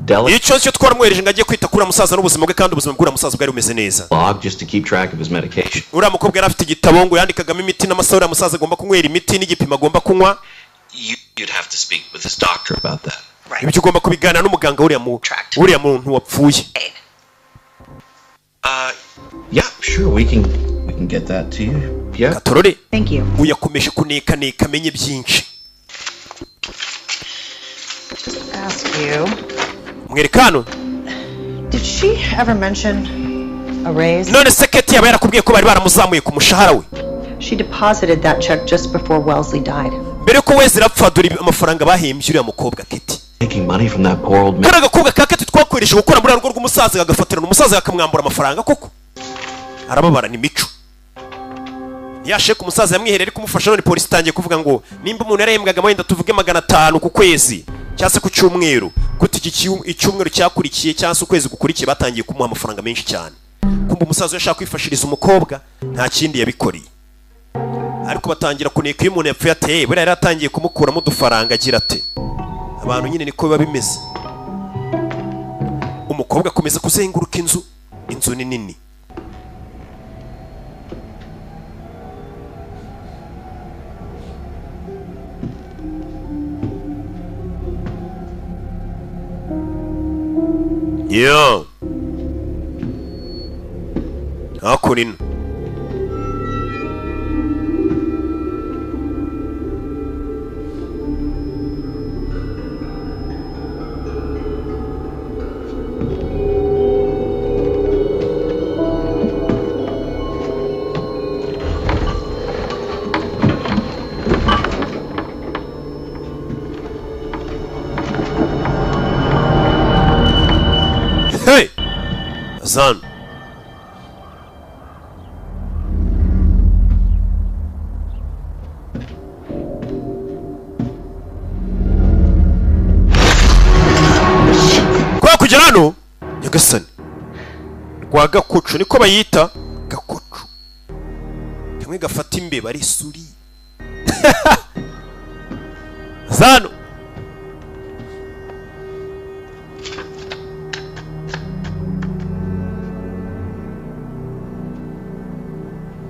delicate. Icyo cyo twaramwohereje ngo ajye kwita kuri uriya musaza n'ubuzima bwe, kandi ubuzima bw'uriya musaza bwari bumeze neza. Log just to keep track of his medication. Uriya mukobwa yari afite igitabo ngo yandikagamo imiti n'amasaha uriya musaza agomba kunywera imiti n'igipimo agomba kunywa. You'd have to speak with his doctor about that. Ibyo ugomba kubiganira n'umuganga w'uriya mu uriya muntu wapfuye. Yeah, sure, we can get that to you. Yeah. Katorore. Thank you. Uyakomeje kunekaneka amenye byinshi. Ask you. Mwereka hano. Did she ever mention a raise? None se Keti yaba yarakubwiye ko bari baramuzamuye ku mushahara we? She deposited that check just before Wellesley died. Mbere ko Wezi irapfa, dore amafaranga bahembye uriya mukobwa Keti. Taking money from that poor old man. Kariya gakobwa ka Keti twakoresheje gukora muri rugo rw'umusaza, kagafatirana umusaza kakamwambura amafaranga koko, arababara. Ni Mico yasheke umusaza yamwihereye ari kumufasha. None polisi itangiye kuvuga ngo nimba umuntu yarahembwaga wenda tuvuge 500 ku kwezi cyangwa se ku cyumweru, gute iki icyumweru cyakurikiye cyangwa se ukwezi gukurikiye batangiye kumuha amafaranga menshi cyane? Kumva umusaza we ashaka kwifashiriza umukobwa, nta kindi yabikoreye, ariko batangira kuneka iyo umuntu yapfuye ateye buriya yari atangiye kumukuramo udufaranga. Agira ate, abantu nyine niko biba bimeze. Umukobwa akomeza kuzenguruka inzu, inzu ni nini. Yo hakuno ino. Hey! Azan. Kwa kugera hano, nyagasani, rwa gakoco niko bayita, gakoco kamwe gafata imbeba ari isuri zano.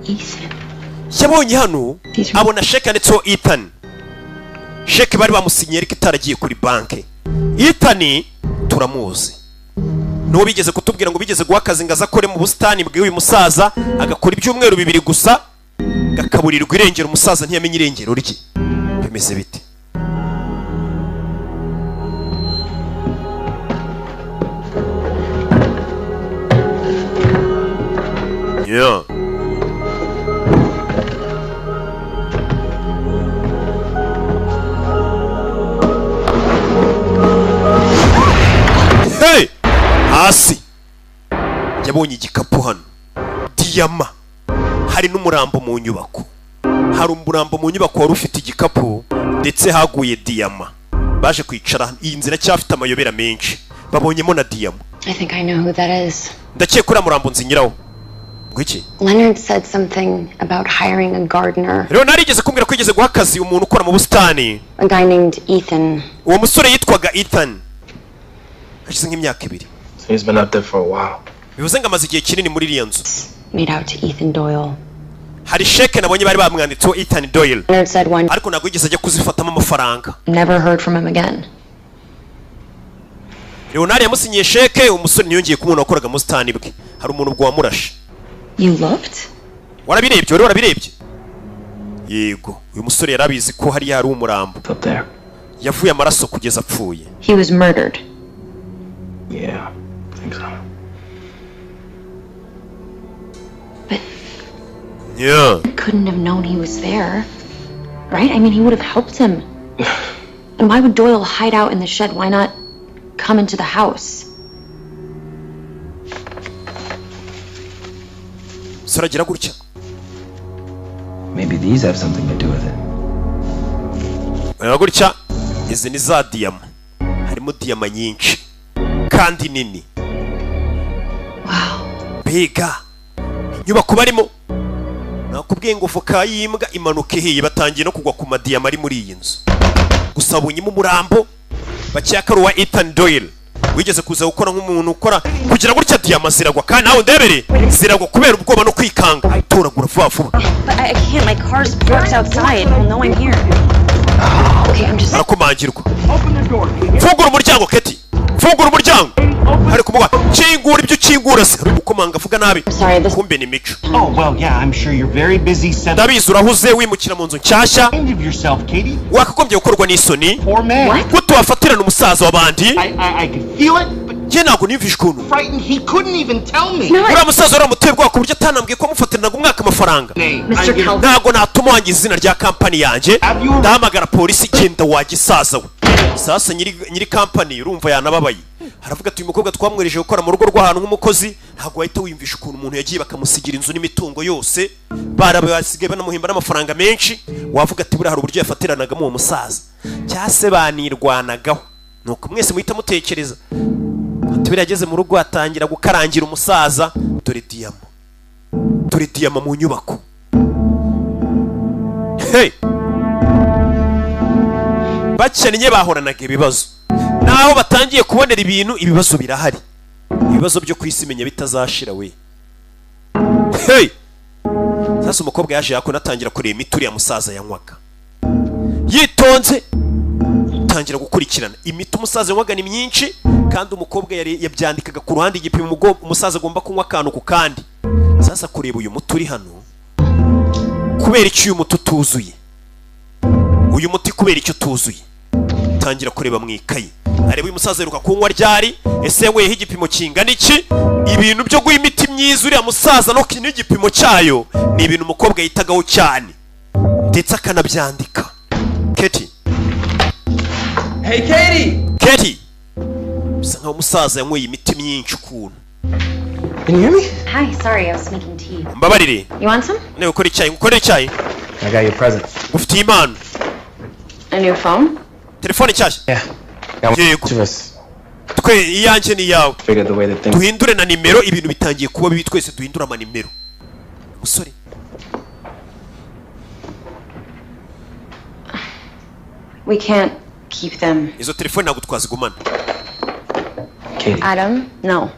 Ethan. Yabonye hano, abona sheke yanditseho Ethan, sheke bari bamusinyiye ariko itaragiye kuri banki. Ethan turamuzi, n'uwo bigeze kutubwira ngo bigeze guha akazi ngo aze akore mu busitani bw'uyu musaza, agakora ibyumweru 2 gusa, gakaburirwa irengero, umusaza ntiyamenye irengero rye. Bimeze bite? Yeah. Hey! Hasi yabonye igikapu hano, diyama, hari n'umurambo mu nyubako. Hari umurambo mu nyubako wari ufite igikapu, ndetse haguye diyama. Baje kwicara, iyi nzira iracyafite amayobera menshi. Babonyemo na diyama. I think I know who that is. Ndakeka uriya murambo nzi nyirawo. Ngo iki? Leonard said something about hiring a gardener, Rero narigeze kumbwira ko yigeze guha akazi umuntu ukora mu busitani. a guy named Ethan. Uwo musore yitwaga Ethan. Hashize nk'imyaka 2. So he's been up there for a while. Bivuze ngo amaze igihe kinini muri iriya nzu. Made out to Ethan Doyle. Hari sheke nabonye bari bamwanditseho Ethan Doyle. Leonard said one Ariko ntabwo yigeze ajya kuzifatamo amafaranga. never heard from him again. Leonard yamusinyiye sheke, umusore ntiyongeye kumubona wakoraga mu busitani bwe. Hari umuntu ubwo wamurashe. You looked? Warabirebye? Wari warabirebye? Yego, uyu musore yarabizi ko hariya hari umurambo. Up there. Yavuye amaraso kugeza apfuye. He was murdered. Yeah, I think so. But Yeah. couldn't have known he was there. Right? I mean, he would have helped him. And why would Doyle hide out in the shed? Why not come into the house? Umusore agira gutya. Maybe these have something to do with it. Areba gutya, izi ni za diyama. Harimo diyama nyinshi kandi nini. Mbega inyubako barimo! Nakubwiye ngo voka y'imbwa imanuka ihiye. Batangiye no kugwa ku madiyama ari muri iyi nzu. Gusa babonyemo umurambo bakeka ari uwa Ethan Doyle wigeze kuza gukora nk'umuntu ukora. Kugira gutya, diyama ziragwa, kandi nawe ndebere ziragwa kubera ubwoba no kwikanga. Toragura vuba vuba. But I can't. My car's parked outside. He'll know I'm here. Okay, I'm just. Arakomangirwa. Fungura umuryango, Keti, fungura umuryango. Hari kumuha kingura ibyo ukingura se? Ari gukomanga avuga nabi. Kumbe ni Mico. Oh, well, yeah, I'm sure you're very busy settling Ndabizi urahuze wimukira mu nzu nshyashya. of yourself, Katie. Wakagombye gukorwa n'isoni. Poor man. Gute wafatirana umusaza w'abandi? I could feel it, but Njye ntabwo niyumvishe ukuntu frightened he couldn't even tell me. Uriya musaza waramuteye ubwoba ku buryo atanambwiye ko amufatiranaga umwaka amafaranga. Mr. Calvin. Ntabwo natuma wangiza izina rya kampani yanjye. Ndahamagara polisi. Genda wagisaza we. Sasa nyiri kampani urumva yanababaye, aravuga ati: "Uyu mukobwa twamwereje gukora mu rugo rw'ahantu nk'umukozi." Ntabwo wahita wiyumvisha ukuntu umuntu yagiye bakamusigira inzu n'imitungo yose, barabasigaye banamuhemba n'amafaranga menshi. Wavuga ati: "Buriya hari uburyo yafatiranagamo uwo musaza, cyangwa se banirwanagaho." Nuko mwese muhita mutekereza ati: "Buriya ageze mu rugo atangira gukarangira umusaza." Dore diyama, dore diyama mu nyubako. Hey! Bakennye bahoranaga ibibazo, naho batangiye kubonera ibintu, ibibazo birahari. Ibibazo byo ku isi menya bitazashira we. Hey! Sasa umukobwa yaje yakona, atangira kureba imiti uriya musaza yanywaga yitonze, tangira gukurikirana imiti umusaza yanywaga. Ni myinshi, kandi umukobwa yari yabyandikaga ku ruhande igipimo umusaza agomba kunywa, akantu ku kandi. Sasa kureba uyu muti uri hano, kubera icyo uyu muti utuzuye? Uyu muti kubera icyo utuzuye? Tangira kureba mu ikayi, areba uyu musaza aheruka kunywa ryari, ese yanyweyeho igipimo kingana iki? Ibintu byo guha imiti myiza uriya musaza no n'igipimo cyayo ni ibintu umukobwa yitagaho cyane, ndetse akanabyandika. Keti. Hey, Katie! Keti, bisa nkaho umusaza yanyweye imiti myinshi ukuntu. Can you hear me? Hi, sorry, I was making tea. Mbabarire. You want some? Niba ukora icyayi, ngukorere icyayi. I got you a present. Ufitiye impano. A new phone? Telefone nshyashya? Yeah. Got one Yego. of us. Twe iyanjye ni iyawe. Figured the way that things Duhindure na nimero, ibintu bitangiye kuba bibi, twese duhindure amanimero. Musore. We can't keep them. Izo telefone ntabwo twazigumana. Katie. Adam, no.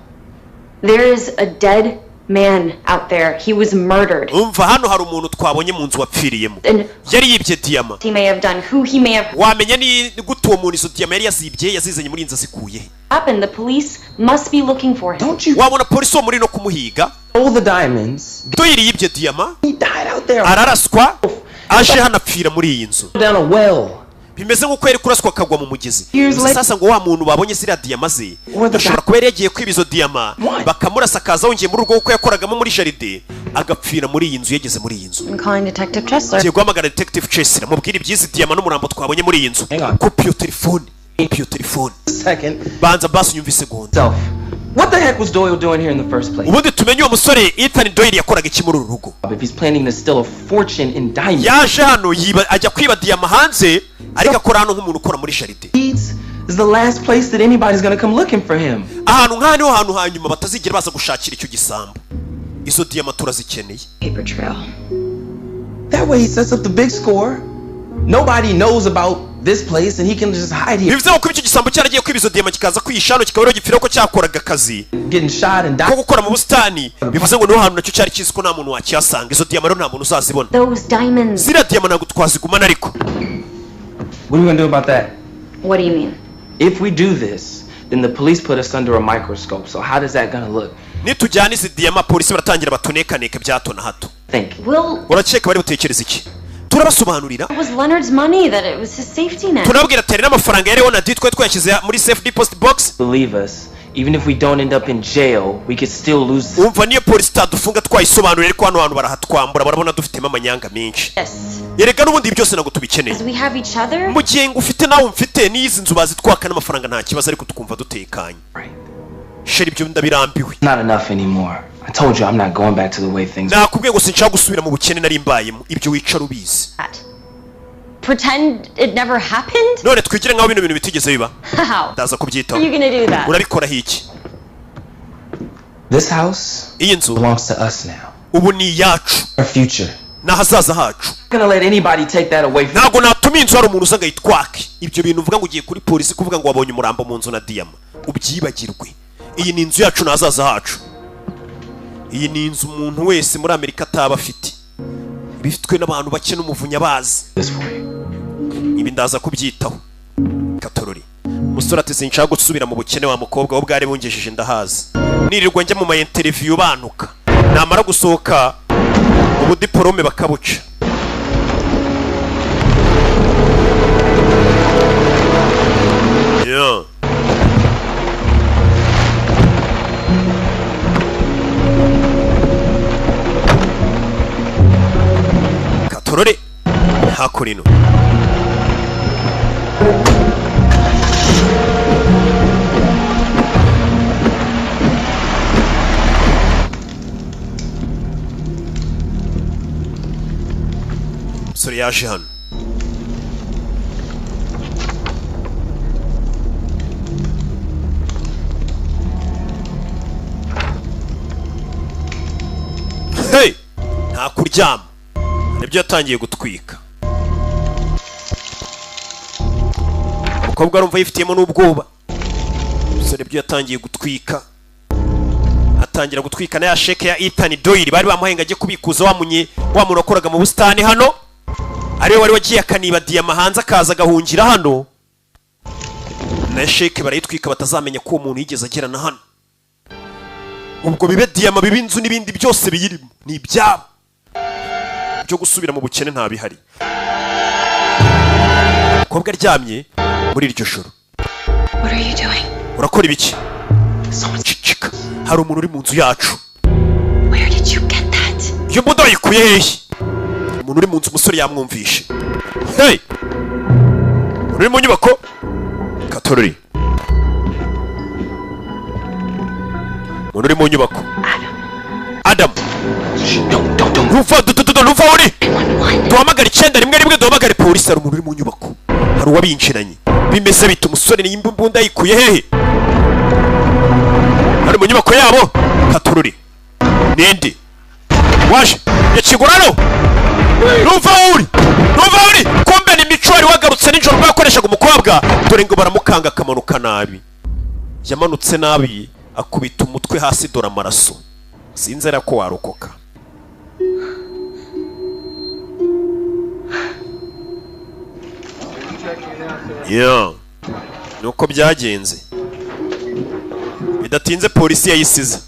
There is a dead man out there. He was murdered. Umva, hano hari umuntu twabonye mu nzu wapfiriyemo. And Yari yibye diyama. he may have done, who he may have Wamenya ni gute uwo muntu izo diyama yari yazibye, yazizanye muri iyi nzu, azikuye he? happened. The police must be looking for him. Don't you Wabona polisi wo muri no kumuhiga. stole the diamonds? Doyle yibye diyama. He died out there. Araraswa, aje hano apfira muri iyi nzu. Down a well. Bimeze nk'uko yari kuraswa akagwa mu mugezi. Years Gusa later- sasa ngo wa muntu babonye ziriya diyama ze Or the ashobora kuba yari yagiye kwiba izo diyama, What? bakamurasa, akaza wongeye muri urwo kuko yakoragamo muri jardin, agapfira muri iyi nzu yageze muri iyi nzu. I'm calling Detective Chesler. Ngiye guhamagara Detective Chesler, mubwire iby'izi diyama n'umurambo twabonye muri iyi nzu. Hang on. Kopi iyo telefone, kopi iyo telefone. Second. Banza basi unyumve isegonda. Self. What the heck was Doyle doing here in the first place? Ubundi tumenye uwo musore Ethan Doyle yakoraga iki muri uru rugo. If he's planning to steal a fortune in diamonds. Yaje hano yiba, ajya kwiba diyama hanze, ariko akora hano nk'umuntu ukora muri jardin. Is the last place that anybody's gonna come looking for him. Ahantu nk'aha niho hantu hanyuma batazigera baza gushakira icyo gisambo. Izo diyama turazikeneye. Paper trail. That way he sets up the big score. Nobody knows about this place and he can just hide here. Bivuze ko icyo gisambo cyaragiye kwiba izo diyama, kikaza kwihisha hano, kikaba ariho gipfira ko cyakoraga akazi Getting shot and ko gukora mu busitani. Bivuze ngo niho hantu nacyo cyari kizi ko nta muntu wakihasanga. Izo diyama rero nta muntu uzazibona. Those diamonds. Ziriya diyama ntabwo twazigumana ariko. What are we gonna do about that? What do you mean? If we do this, then the police put us under a microscope. So how does that gonna look? Nitujyana izi diyama, polisi baratangira batunekaneke bya hato na hato. Think. Will, Urakeka bari butekereza iki? Turabasobanurira. it was Leonard's money, that it was his safety net. Tunababwira ati hari n'amafaranga ya Leonard twari twayashyize muri safe deposit box. Believe us, even if we don't end up in jail, we could still lose. Umva, niyo polisi itadufunga twayisobanurira, ariko hano hantu barahatwambura, barabona dufitemo amanyanga menshi. Yes. Erega n'ubundi ibi byose ntabwo tubikeneye. Because we have each other. Mu gihe ngufite nawe umfite, n'izi nzu bazitwaka n'amafaranga nta kibazo, ariko tukumva dutekanye. Chéri, ibyo ndabirambiwe. Not enough anymore. I told you I'm not going back to the way things. Nakubwiye ngo sinshaka gusubira mu bukene nari mbayemo. Ibyo wicara ubizi. Pretend it never happened? None twigire nk'aho bino bintu bitigeze biba? How? Ndaza kubyitaho. Are you gonna do that? Urabikoraho iki? This house Iyi nzu belongs to us now. ubu ni iyacu. Our future. Ni ahazaza hacu. Not gonna let anybody take that away from Ntabwo natuma inzu hari umuntu uza ngo ayitwake. Ibyo bintu uvuga ngo ugiye kuri polisi kuvuga ngo wabonye umurambo mu nzu na diyama, ubyibagirwe. Iyi ni inzu yacu, ni ahazaza hacu. Iyi ni inzu umuntu wese muri Amerika ataba afite, bifitwe n'abantu bake n'umuvunyi abazi. this for you. Ibi ndaza kubyitaho. Katorori, umusore ati sinshaka gusubira mu bukene wa mukobwa we bwari bungejeje, ndahazi. Nirirwa njya mu ma interview bantuka, namara gusohoka ubudiporome bakabuca. Yeah. Katorore hakurino. Umusore yaje hano. Hey! Nta kuryama, nibyo yatangiye gutwika. Umukobwa arumva yifitiyemo n'ubwoba. Umusore ibyo yatangiye gutwika, atangira gutwika na ya sheke ya Ethan Doyle bari bamuhaye ngo ajye kubikuza, wamunye wa muntu wakoraga mu busitani hano, ariwe wari wagiye akaniba diyama hanze akaza agahungira hano. Na sheke barayitwika, batazamenya ko uwo muntu yigeze agera na hano. Ubwo bibe diyama, bibe inzu n'ibindi byose biyirimo ni ibyabo. Byo gusubira mu bukene nta bihari. Umukobwa aryamye muri iryo joro. What are you doing? Urakora ibiki? Cicika, hari umuntu uri mu nzu yacu. Where did you get that? Iyo mbunda wayikuye hehe? Umuntu uri mu nzu, umusore yamwumvishe. Hey, umuntu uri mu nyubako. Katorori, umuntu uri mu nyubako. Adam, ntuva, ntuva uri. Duhamagare 911, duhamagare polisi. Hari umuntu uri mu nyubako, hari uwabinjiranye. Bimeze bite? Umusore ni imbunda yikuye hehe? Hari mu nyubako yabo. Katorori, ninde waje yakigurano? Ntuva uri, ntuva uri. Kumbe ni Mico wari wagarutse nijoro ubwo yakoreshaga umukobwa. Dore ngo baramukanga akamanuka nabi, yamanutse nabi akubita umutwe hasi, dore amaraso. Sinzera ko warokoka. Yeah. Nuko byagenze. Bidatinze polisi yayisize.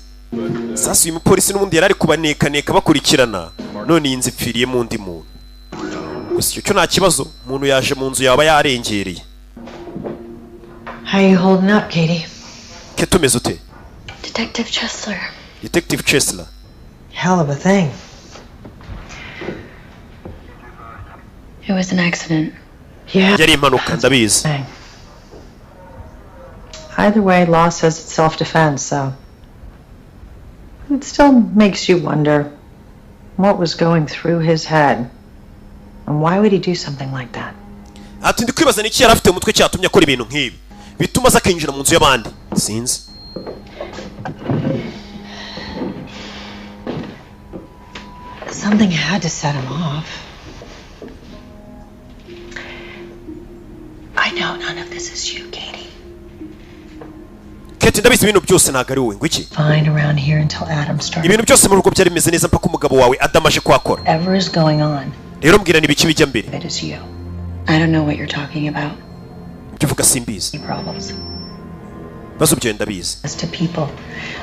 Sasa uyu mupolisi n'ubundi yari ari kubanekaneka bakurikirana, none iyi nzu ipfiriyemo undi muntu. Gusa icyo cyo nta kibazo, umuntu yaje mu nzu yaba yarengereye. How you holding up, Katie? Ke tumeze ute? Detective Chesler. Detective Chesler. Hell of a thing. It was an accident. Yeah. Yari impanuka, ndabizi. Either way, law says it's self-defense, so it still makes you wonder what was going through his head and why would he do something like that? Ati ndi kwibaza n'iki yari afite mu mutwe cyatumye akora ibintu nk'ibi bituma aza akinjira mu nzu y'abandi, sinzi. Something had to set him off. I know none of this is you, Katie. Kate, ndabizi ibintu byose ntabwo ari wowe. Ngo iki? Fine around here until Adam started. Ibintu byose mu rugo byari bimeze neza mpaka umugabo wawe Adam aje kuhakora. Whatever is going on, Rero mbwira, ni ibiki bijya mbere? it is you. I don't know what you're talking about. Ibyo uvuga simbizi. Problems. Ibibazo byawe ndabizi. As to people,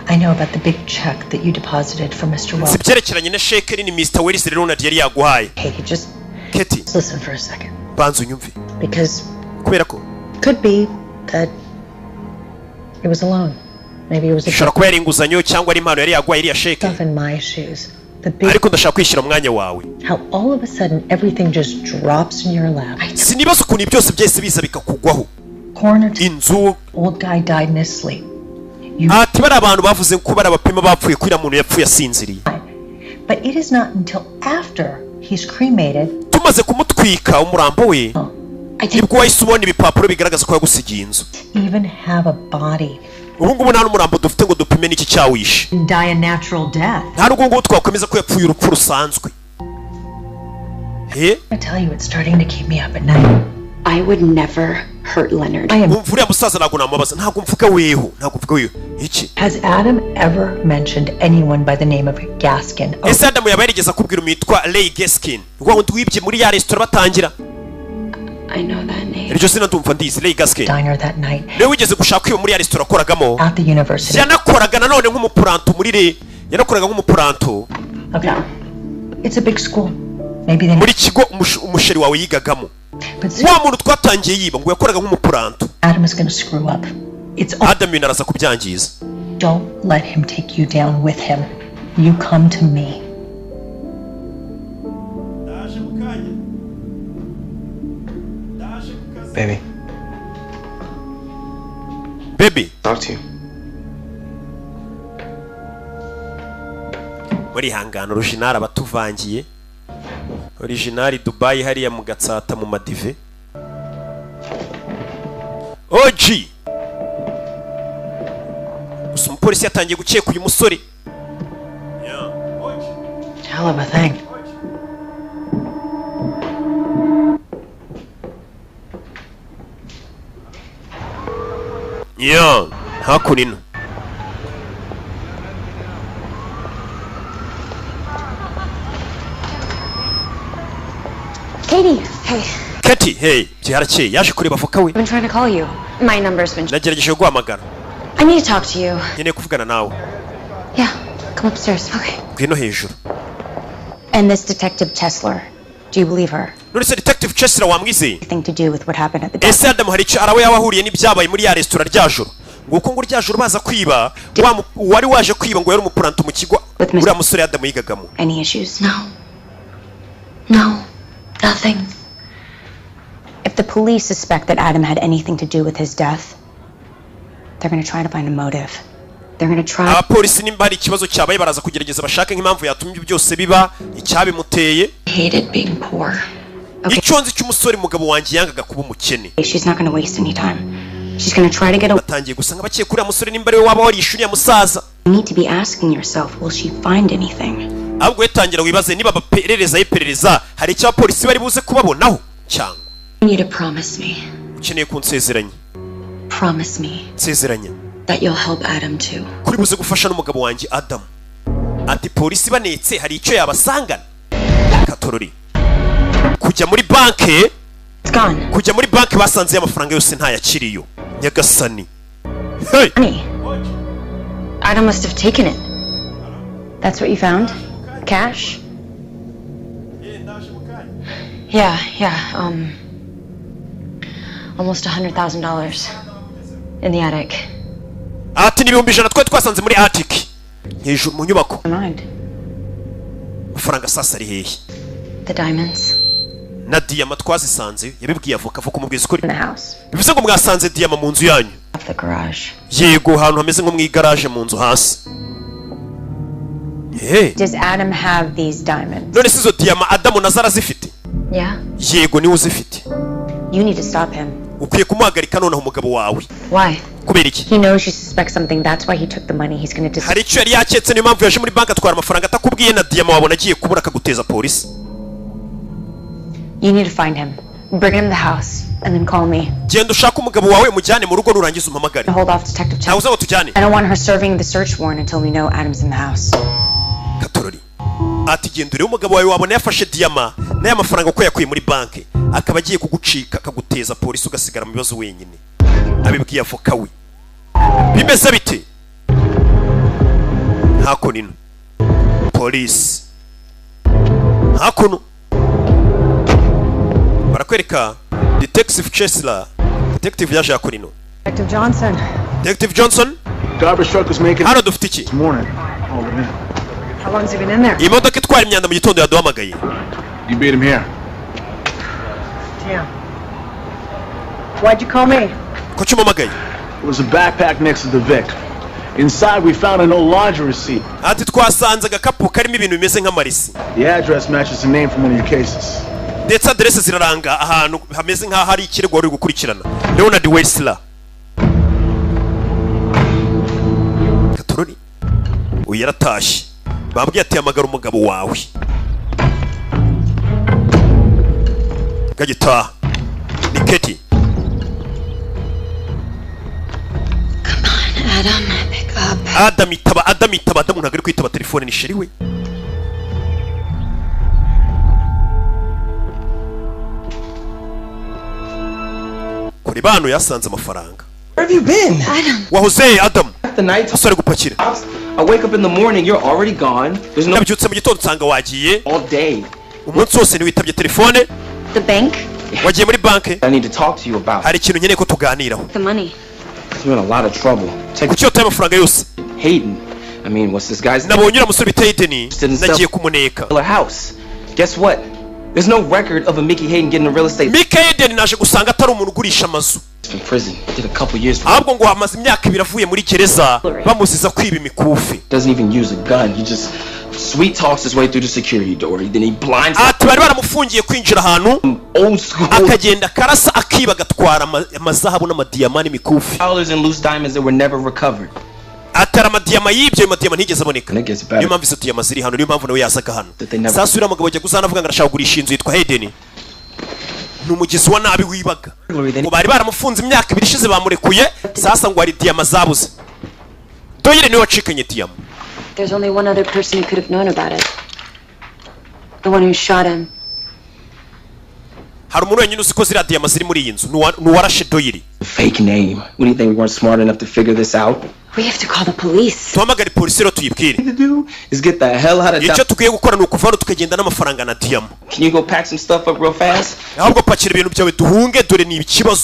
I know about the big check that you deposited for Mr. Si Wells. ibyerekeranye na sheke nini Mr Wells Leonard yari yaguhaye. Katie, just Katie, listen for a second. Banza unyumve. Because Kubera ko could be that it was a loan. Maybe it was a ishobora kuba yari inguzanyo cyangwa ari impano yari yaguhaye iriya sheke. Yourself in my shoes. The big Ariko ndashaka kwishyira mu mwanya wawe. How all of a sudden everything just drops in your lap. Sinibaza ukuntu ibi byose byahise biza bikakugwaho. Coroner Inzu. Old guy died in his sleep. Ati bari abantu bavuze ko bari abapima bapfuye ko uriya muntu yapfuye asinziriye. But it is not until after he's cremated Tumaze kumutwika umurambo we nibwo wahise ubona ibipapuro bigaragaza ko yagusigiye inzu. Even have a body Ubu ngubu nta n'umurambo dufite ngo dupime n'iki cyawishe. And die a natural death. Nta n'ubwo ngubu twakwemeza ko yapfuye urupfu rusanzwe he. I tell you, it's starting to keep me up at night. I would never hurt Leonard. I am. Umva, uriya musaza ntabwo namubaza, ntabwo mvuga weho, ntabwo mvuga weho iki. Has Adam ever mentioned anyone by the name of Gaskin? Oh, Ese Adamu yaba yarigeze akubwira umuntu witwa Ray Gaskin, wa wundi wibye muri ya resitora batangira? I know that name. Iryo zina ndumva ndizi, Ray Gaskin. Diner that night Niwe wigeze gushaka kwiba muri ya resitora akoragamo. At the university. Yanakoraga nanone nk'umupuranto muri re, yanakoraga nk'umupuranto Okay. It's a big school. Maybe they muri kigo umusheri wawe yigagamo. Wa muntu twatangiye yiba ngo yakoraga nk'umupuranto. Adam is going to screw up. It's Adam ibintu araza kubyangiza. Don't let him take you down with him. You come to me. Baby. Baby. Talk to you. Murihangana, original abatuvangiye, original Dubai hariya mu Gatsata mu madive OG. Gusa umupolisi yatangiye gukeka uyu musore. Hell of a thing. Ya hakuno ino. Katie, hey. Katie, hey, byarakeye, yaje kureba avoka we. I've been trying to call you. My number's been. Nagerageje guhamagara. I need to talk to you. Nkeneye kuvugana nawe. Yeah, come upstairs. Okay. Ngwino hejuru. And this Detective Chesler, do you believe her? None se Detective Chesler wamwizeye? Anything to do with what happened at the Ese Adamu hari icyo arawe yaba ahuriye n'ibyabaye muri ya resitora rya joro? Nguko ngo rya joro baza kwiba, wa wari waje kwiba ngo yari umupuranto mu kigo uriya musore Adamu yigagamo. Any issues? No. No. Nothing. If the police suspect that Adam had anything to do with his death, they're gonna try to find a motive. They're gonna try. Abapolisi nimba hari ikibazo cyabaye baraza kugerageza bashake nk'impamvu yatumye ibyo byose biba, icyabimuteye. Hated being poor. Icyo nzi cy'umusore, mugabo wanjye yangaga kuba umukene. She's not gonna waste any time. She's gonna try to get a. Batangiye gusa nk'abakeka uriya musore nimba ariwe waba warishe uriya musaza. You need to be asking yourself, will she find anything? Ahubwo we tangira wibaze niba baperereza iperereza hari icyo abapolisi bari buze kubabonaho cyangwa. You need to promise me. Ukeneye kunsezeranya. Promise me Nsezeranya that you'll help Adam too. Kuri buze gufasha n'umugabo wanjye Adamu. Ati polisi banetse hari icyo yabasangana katorori. Kujya muri banke, kujya muri banke basanze amafaranga yose ntayakiriyo. Nyagasani, hey! Money. Adam must have taken it. That's what you found? Cash? Yeah. Almost $100,000 in the attic. Ati ni 100,000 twari twasanze muri attic hejuru mu nyubako. Mind. Amafaranga sasa ari hehe? The diamonds. Na diyama twazisanze. Yabibwiye avoka, avoka umubwiza ukuri. In the house. Bivuze ngo mwasanze diyama mu nzu yanyu? Off the garage. Yego, ahantu hameze nko mu igaraje, mu nzu hasi. Hey. Does Adam have these diamonds? None se izo diyama Adamu nazo arazifite? Yeah? Yego, niwe uzifite. You need to stop him. Ukwiye kumuhagarika noneho umugabo wawe. Why? Kubera iki? He knows you suspect something. That's why he took the money. He's gonna Hari icyo yari yaketse, niyo mpamvu yaje muri banki atwara amafaranga atakubwiye, na diyama wabona agiye kubura akaguteza polisi. You need to find him. Bring him to the house, and then call me. Genda ushake umugabo wawe, mujyane mu rugo, nurangiza umpamagare. Hold off Detective Ntawe uza ngo tujyane. I don't want her serving the search warrant until we know Adam's in the house. Katorori ati: "Genda urebe umugabo wawe, wabona yafashe diyama n'aya mafaranga ko yakuye muri banki, akaba agiye kugucika akaguteza polisi, ugasigara mu bibazo wenyine." Abibwiye avoka we. Bimeze bite hakuno? Ino polisi hakuno barakwereka Detective Chesla, detective yaje hakuno ino. Detective Johnson. Detective Johnson. Garbage truck was making Hano dufite iki? Morning. Oh, man. How long's he been in there? Iyi modoka itwara imyanda mu gitondo yaduhamagaye. You beat him here. Damn. Why'd you call me? Kuki umpamagaye? There was a backpack next to the Vic. Inside, we found an old laundry receipt. Ati: "Twasanze agakapu karimo ibintu bimeze nk'amarisi." The address matches the name from one of your cases. Ndetse aderese ziraranga ahantu hameze nk'aho hari ikirego wari uri gukurikirana, Leonard Wesler. Katorori uyu yaratashye, bambwiye ati: "Hamagara umugabo wawe." Gagitaha ni Keti. Adam, pick up. Adam, itaba. Adam, itaba. Adamu ntabwo ari kwitaba telefone, ni chéri we. Kure bano yasanze amafaranga. Where have you been? Adam. Wahoze, Adamu? The night Umusore gupakira. I wake up in the morning, you're already gone. There's no Nabyutse mu gitondo nsanga wagiye. All day. Umunsi wose ntiwitabye telefone. The bank? Wagiye muri banki. I need to talk to you about. Hari ikintu nkeneye ko tuganiraho. The money. You're in a lot of trouble. Take Kuki wataye amafaranga yose? Hayden. I mean, what's this guy's Nabonye uriya musore bita Hayden, nagiye kumuneka. A house. Guess what? There's no record of a Mickey Hayden getting a real estate Mickey Hayden naje gusanga atari umuntu ugurisha amazu. From prison. Did a couple years for Ahubwo ngo amaze imyaka 2 avuye muri gereza, bamuziza kwiba imikufi. Doesn't even use a gun. He just sweet talks his way through the security door. Then he blinds Ati bari baramufungiye kwinjira ahantu, old school akagenda akarasa, akiba, agatwara amazahabu n'amadiyama n'imikufi. Dollars and loose diamonds that were never recovered. Atari amadiyama y'ibyo, ayo madiyama ntigeze aboneka. And it gets better. Niyo mpamvu izo diyama ziri hano, niyo mpamvu nawe yazaga hano. They never Sasa uriya mugabo ajya kuzana avuga ngo arashaka kugurisha inzu yitwa Hayden, ni umugizi wa nabi wibaga, ngo bari baramufunze imyaka 2 ishize, bamurekuye. Sasa ngo hari diyama zabuze, Doyle niwe wacikanye diyama. There's only one other person who could have known about it. The one who shot him. Hari umuntu wenyine uzi ko ziriya diyama ziri muri iyi nzu, ni uwarashe Doyle. Fake name. What do you think, we weren't smart enough to figure this out? We have to call the police. Duhamagare polisi rero tuyibwire. To do is get the hell out of Icyo Dodge. dukwiye gukora ni ukuva hano tukagenda n'amafaranga na diyama. Can you go pack some stuff up real fast? Ahubwo pakira ibintu byawe duhunge, dore ni ikibazo,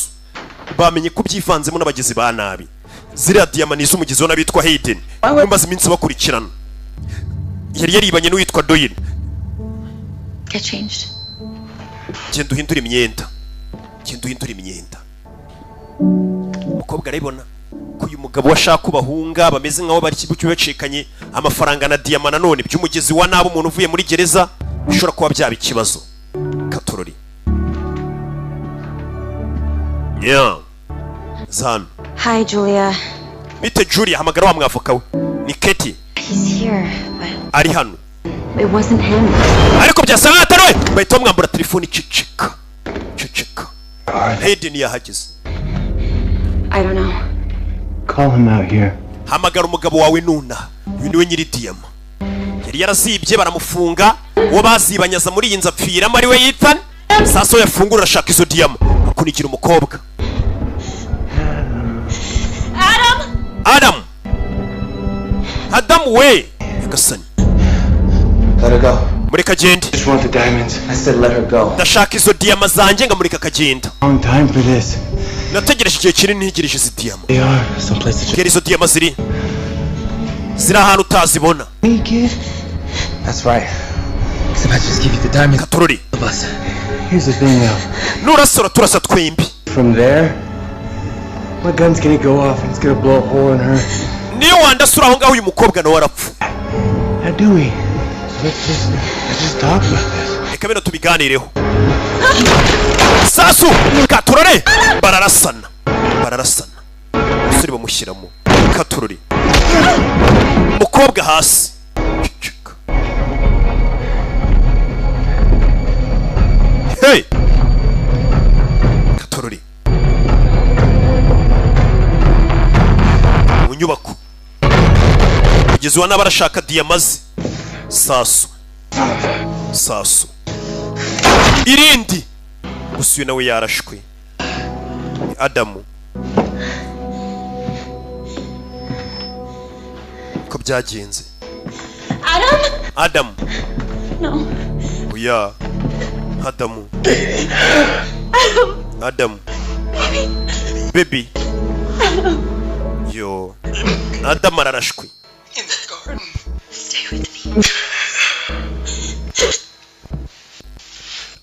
bamenye ko byivanzemo n'abagizi ba nabi. Ziriya diyama ni iz'umugizi wa nabi witwa Hayden, bamaze iminsi bakurikirana, yari yaribanye n'uwitwa Doyle. Get changed. Genda uhindure imyenda, genda uhindure imyenda. Umukobwa arabibona ko uyu mugabo we ashaka ko bahunga, bameze nk'aho bari bacikanye amafaranga na diyama nanone by'umugizi wa nabi, umuntu uvuye muri gereza, bishobora kuba byaba ikibazo. Katorori yeah. Zano. Hi, Julia. Bite, Julia? Hamagara wa mwavoka we, ni Keti. He's here, but Ari hano. it wasn't him. Ariko byasa nkaho atari we, bahita bamwambura telefoni. Ceceka, ceceka, Hayden yahageze. I don't know. Call him out here. Hamagara umugabo wawe nuna, uyu niwe nyiri diyama yari yarazibye, baramufunga. Uwo bazibanyaza muri iyi nzu apfiramo, ari we Ethan. Sasa we yafungura, arashaka izo diyama, akunikira umukobwa. Adam! Adamu, Adamu we, nyagasani. Let her go. Mureka agende. Just want the diamonds. I said let her go. Ndashaka izo diyama zanjye, ngo mureka akagenda. Long time for this. Nategereje igihe kinini ntegereje izi diyama. They are someplace to Mbwira, izo diyama ziri ahantu utazibona. Me, kid. That's right. Cause if I just give you the diamonds, Katorori. Of us. Here's the thing, though. Nurasora turasa twembi. From there, My gun's gonna go off and it's gonna blow a hole in her. Niyo wandasura aho ngaho, uyu mukobwa nawe arapfa. How do we? So let's just talk about this. Reka bino tubiganireho. Sasu katurore, bararasana, bararasana, umusore bamushyiramo katurore, umukobwa hasi. Ceceka. Hey, katurore mu nyubako kugeza uwa n'abarashaka diyama ze. Sasu, sasu irindi gusa, uyu nawe yarashwe. Ni Adamu. Ko byagenze? Adam? Adamu. No. Oya, Adamu. Adam. Adamu, baby. Adam. Yo, Adamu ararashwe. Stay with me.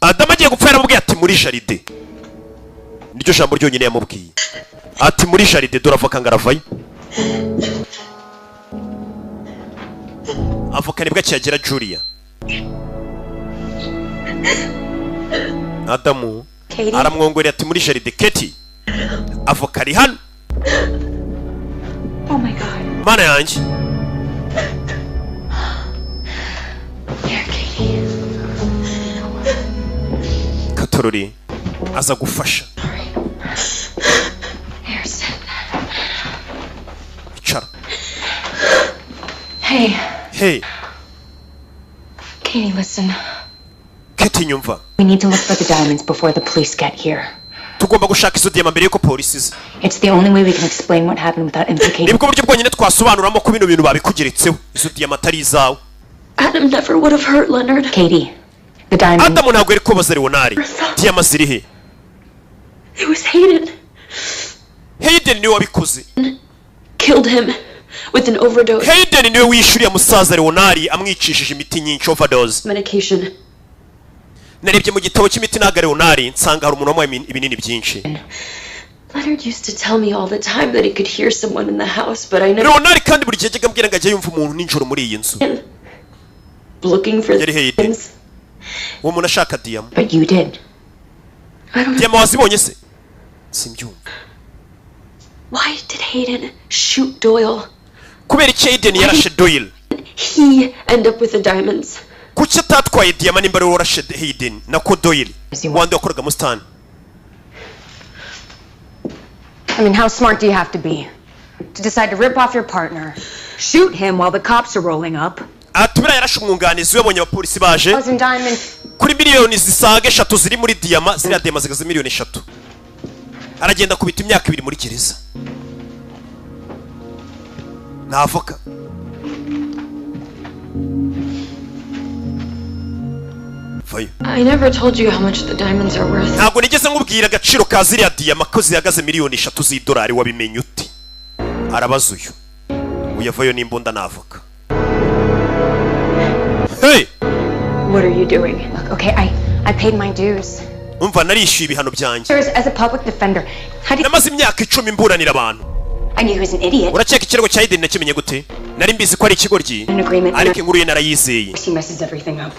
Adamu agiye gupfa yaramubwiye ati muri jardin. Niryo jambo ryonyine yamubwiye, ati muri jardin. Dore avoka ngo aravayo, avoka nibwo akihagera. Julia, Adamu Katie? aramwongorera ati muri jardin. Keti, avoka ari hano. Oh my God. Mana yanjye. Here, Katie. Katorori aza gufasha. Here, sit. Icara. Hey, Hey. Katie, listen. Keti, nyumva. We need to look for the diamonds before the police get here. Tugomba gushaka izo diyama mbere yuko polisi iza. It's the only way we can explain what happened without implicating. Nibwo buryo bwonyine twasobanuramo ko bino bintu babikugeretseho, izo diyama atari izawe. Adam never would have hurt Leonard. Katie, the diamonds. Adamu ntabwo yari kubaza Leonard. Diyama ziri he? It was Hayden. Hayden niwe wabikoze. Killed him with an overdose. Hayden niwe wishyuriye musaza Leonard, amwicishije imiti nyinshi, overdose. Medication. Narebye mu gitabo cy'imiti ntago Leonard, nsanga hari umuntu wamuhaye ibinini byinshi. Leonard used to tell me all the time that he could hear someone in the house, but I never Leonard kandi buri gihe yajyaga ambwira ngo ajya yumva umuntu nijoro muri iyi nzu. Looking for Yari Hayden, uwo muntu ashaka diyama. But you did. I don't know. Diyama wazibonye se? Simbyumva. Why did Hayden shoot Doyle? Kubera iki Hayden yarashe Doyle? He end up with the diamonds. Kuki atatwaye diyama nimba ari we warashe Hayden, nako Doyle wandi wakoraga mu sitani? I mean, how smart do you have to be to decide to rip off your partner, shoot him while the cops are rolling up? Ati buriya yarashe umwunganizi we, abonye abapolisi baje. Thousand diamonds. Kuri miliyoni zisaga 3 ziri muri diyama, ziriya diyama zigaze miliyoni 3, aragenda akubita imyaka 2 muri gereza. Ni avoka. Vayo. I never told you how much the diamonds are worth. Ntabwo nigeze nkubwira agaciro ka ziriya diyama, ko zihagaze miliyoni 3 z'idolari. Wabimenye uti? Arabaza uyu. Uyavayo n'imbunda ni avoka. Hey! What are you doing? Look, okay, I paid my dues. Umva, narishyuye ibihano byanjye. Years as a public defender. How do you... Namaze imyaka 10 mburanira abantu. I knew he was an idiot. Urakeka ikirego cya Hayden nakimenye gute? Nari mbizi ko ari ikigoryi, An agreement. ariko inkuru ye narayizeye. He messes everything up.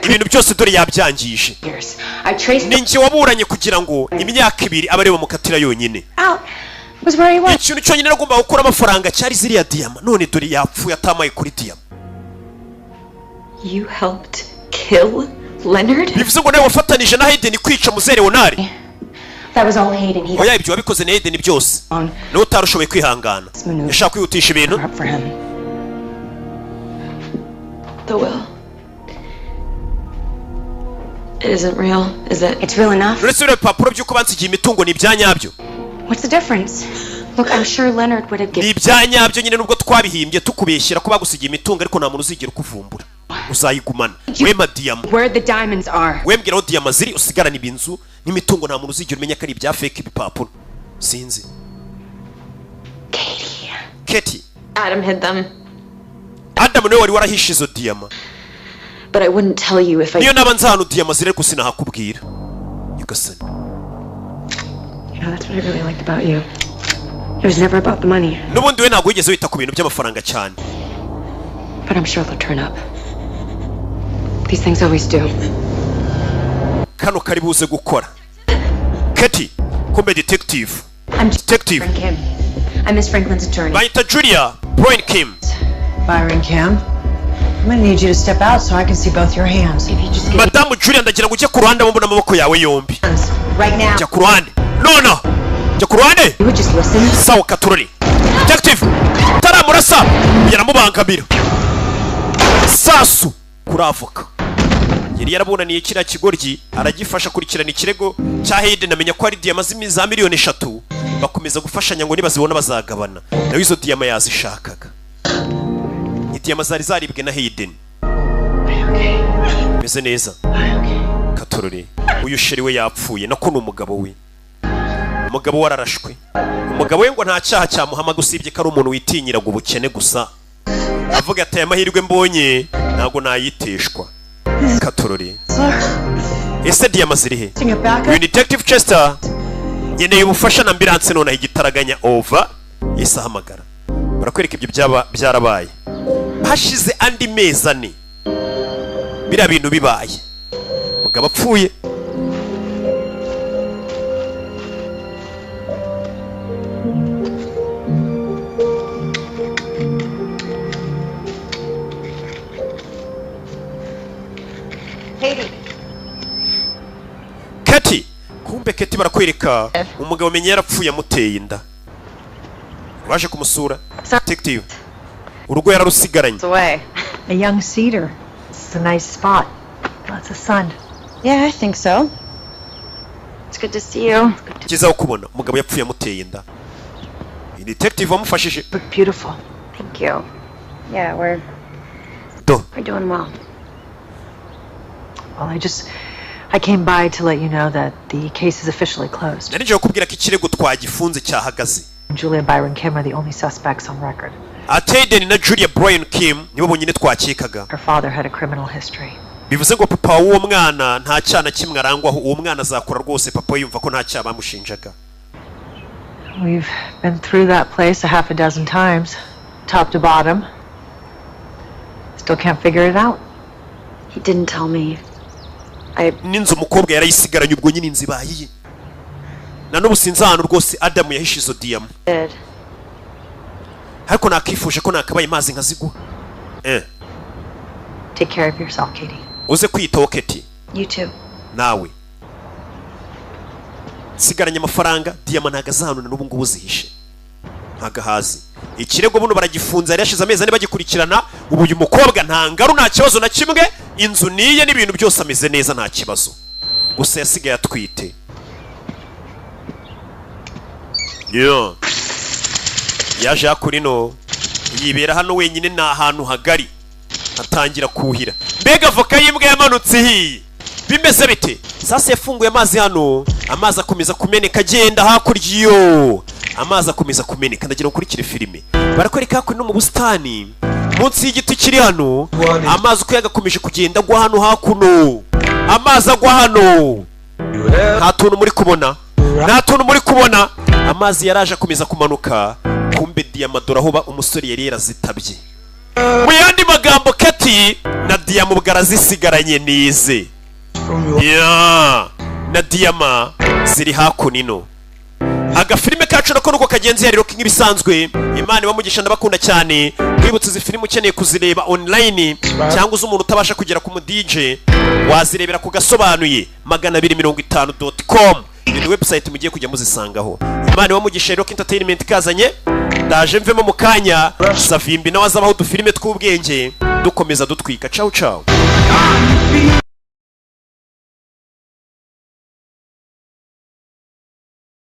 Ibintu byose dore yabyangije. Years. I traced Ni njye waburanye kugira ngo imyaka 2 abe ariwe mukatira yonyine. out was where he was. Ikintu cyonyine nagomba gukura amafaranga cyari ziriya diyama, none dore yapfuye atamaye kuri diyama. You helped kill Leonard? Bivuze ngo nawe wafatanije na Hayden kwica muzehe Leonard. That was all Hayden. He Oya, ibyo wabikoze na Hayden byose, niwe utarushoboye kwihangana, yashaka kwihutisha ibintu. For him. The will. It isn't real, is it? It's real enough. Uretse biriya bipapuro by'uko bansigiye imitungo, ni ibya nyabyo? What's the difference? Look, I'm sure Leonard would have Ni given. ibya nyabyo nyine, nubwo twabihimbye tukubeshyira ko bagusigiye imitungo, ariko nta muntu uzigera ukuvumbura, uzayigumana. Wema diyama. Where the diamonds are. Wembwira aho diyama ziri, usigarane ibinzu n'imitungo. Nta muntu uzigera umenya ko ari ibya fake ibipapuro. Sinzi, Katie. Adam hid them, Adamu niwe wari warahishe izo diyama. But I wouldn't tell you if I. Niyo naba nzi ahantu diyama ziri, ariko sinahakubwira, nyagasani. You know, that's what I really liked about you. It was never about the money, N'ubundi we ntabwo wigeze wita ku bintu by'amafaranga cyane. but I'm sure they'll turn up. These things always do. Kano kari buze gukora Keti, kumbe detective. I'm Detective. Kim. I'm Miss Franklin's attorney. Bayita Julia Brian Kim. Byron Kim, I'm gonna need you to step out so I can see both your hands. If you just give Madamu Julia, ndagira ngo ujye ku ruhande mbona amaboko yawe yombi. right now. Jya ku ruhande nona, jya ku ruhande. You would just listen. Sawa, katurori. Detective taramurasa, yaramubangamira sasu kuri avoka yari yarabunaniye kiriya kigoryi, aragifasha akurikirana ikirego cya Hayden, amenya ko ari diyama za miliyoni 3. Bakomeza gufashanya ngo nibazibona bazagabana. Nawe izo diyama yazishakaga, ni diyama zari zaribwe na Hayden. Meze neza, katorore. Uyu chéri we yapfuye, nako ni umugabo we. Umugabo we ararashwe. Umugabo we ngo nta cyaha cyamuhamaga usibye ko ari umuntu witinyiraga ubukene gusa, avuga ati: "Aya mahirwe mbonye ntabwo nayiteshwa." Katorore, ese diyama ziri he? Uyu ni Detective Chester, nkeneye ubufasha na ambulance nonaha igitaraganya, over. Yahise ahamagara. Barakwereka ibyo byaba byarabaye hashize andi mezi 4 biriya bintu bibaye, umugabo apfuye. Katie. Kati, kumbe Keti, barakwereka umugabo menya yarapfuye amuteye inda. Baje kumusura, detective, urugo yararusigaranye. Away. A young cedar. It's a nice spot. Lots of sun. Yeah, I think so. It's good to see you. Cyiza wo kubona. Umugabo yapfuye amuteye inda. Iyi detective wamufashije. Look beautiful. Thank you. Yeah, we're Do. we're doing well. Well, I came by to let you know that the case is officially closed. Nari nje kukubwira ko ikirego twagifunze, cyahagaze. Julia Byron Kim are the only suspects on record. Ati Hayden na Julia Brian Kim nibo bonyine twakekaga. Her father had a criminal history. Bivuze ngo papa w'uwo mwana nta cyaha na kimwe arangwaho. Uwo mwana azakura rwose papa we yumva ko nta cyaha bamushinjaga. We've been through that place a half a dozen times, top to bottom. Still can't figure it out. He didn't tell me. N'inzu umukobwa yarayisigaranye. Ubwo nyine inzu ibaye iye. Na n'ubu sinzi ahantu rwose Adamu yahishe izo diyama. Did. Ariko nakifuje ko nakabaye mazi nkaziguha. Take care of yourself, Katie. Uze kwiyitaho, Keti. You too. Nawe. Nsigaranye amafaranga, diyama ntabwo azahantu na n'ubu ngubu zihishe, ntabwo ahazi. Ikirego buno baragifunze, yari yashize amezi 4 bagikurikirana. Ubu uyu mukobwa nta ngaru, nta kibazo na kimwe, inzu niye n'ibintu byose ameze neza, nta kibazo. Gusa yasigaye atwite. Yo, yaje hakurino, yibera hano wenyine, ni ahantu hagari, atangira kuhira. Mbega avoka y'imbwa yamanutse ihiye, bimeze bite? Sasa yafunguye amazi hano, amazi akomeza kumeneka agenda hakurya. Iyo amazi akomeza kumeneka, ndagira ngo ukurikire filime. Barakwereka hakuno no mu busitani munsi y'igiti kiri hano, amazi uko yagakomeje kugenda agwa hano hakuno. Amazi agwa hano, nta tuntu muri kubona, nta tuntu muri kubona. Amazi yaraje akomeza kumanuka. Kumbe diyama dore aho umusore yari yarazitabye. Mu yandi magambo, Kati na diyama ubwo arazisigaranye nize ya na diyama ziri hakuno ino. Agafilime kacu nako nuko kagenzi yari Rocky nk'ibisanzwe. Imana ibamugisha, ndabakunda cyane. Mwibutse izi filime, ukeneye kuzireba online cyangwa uzi umuntu utabasha kugera ku mu DJ, wazirebera ku gasobanuye 250.com. Iyo ni website mugiye kujya muzisangaho. Imana ibamugisha. Rocky Entertainment kazanye, ndaje mvemo mu kanya. Savimbi nawe azabaho udufilime tw'ubwenge, dukomeza dutwika. Ciao ciao.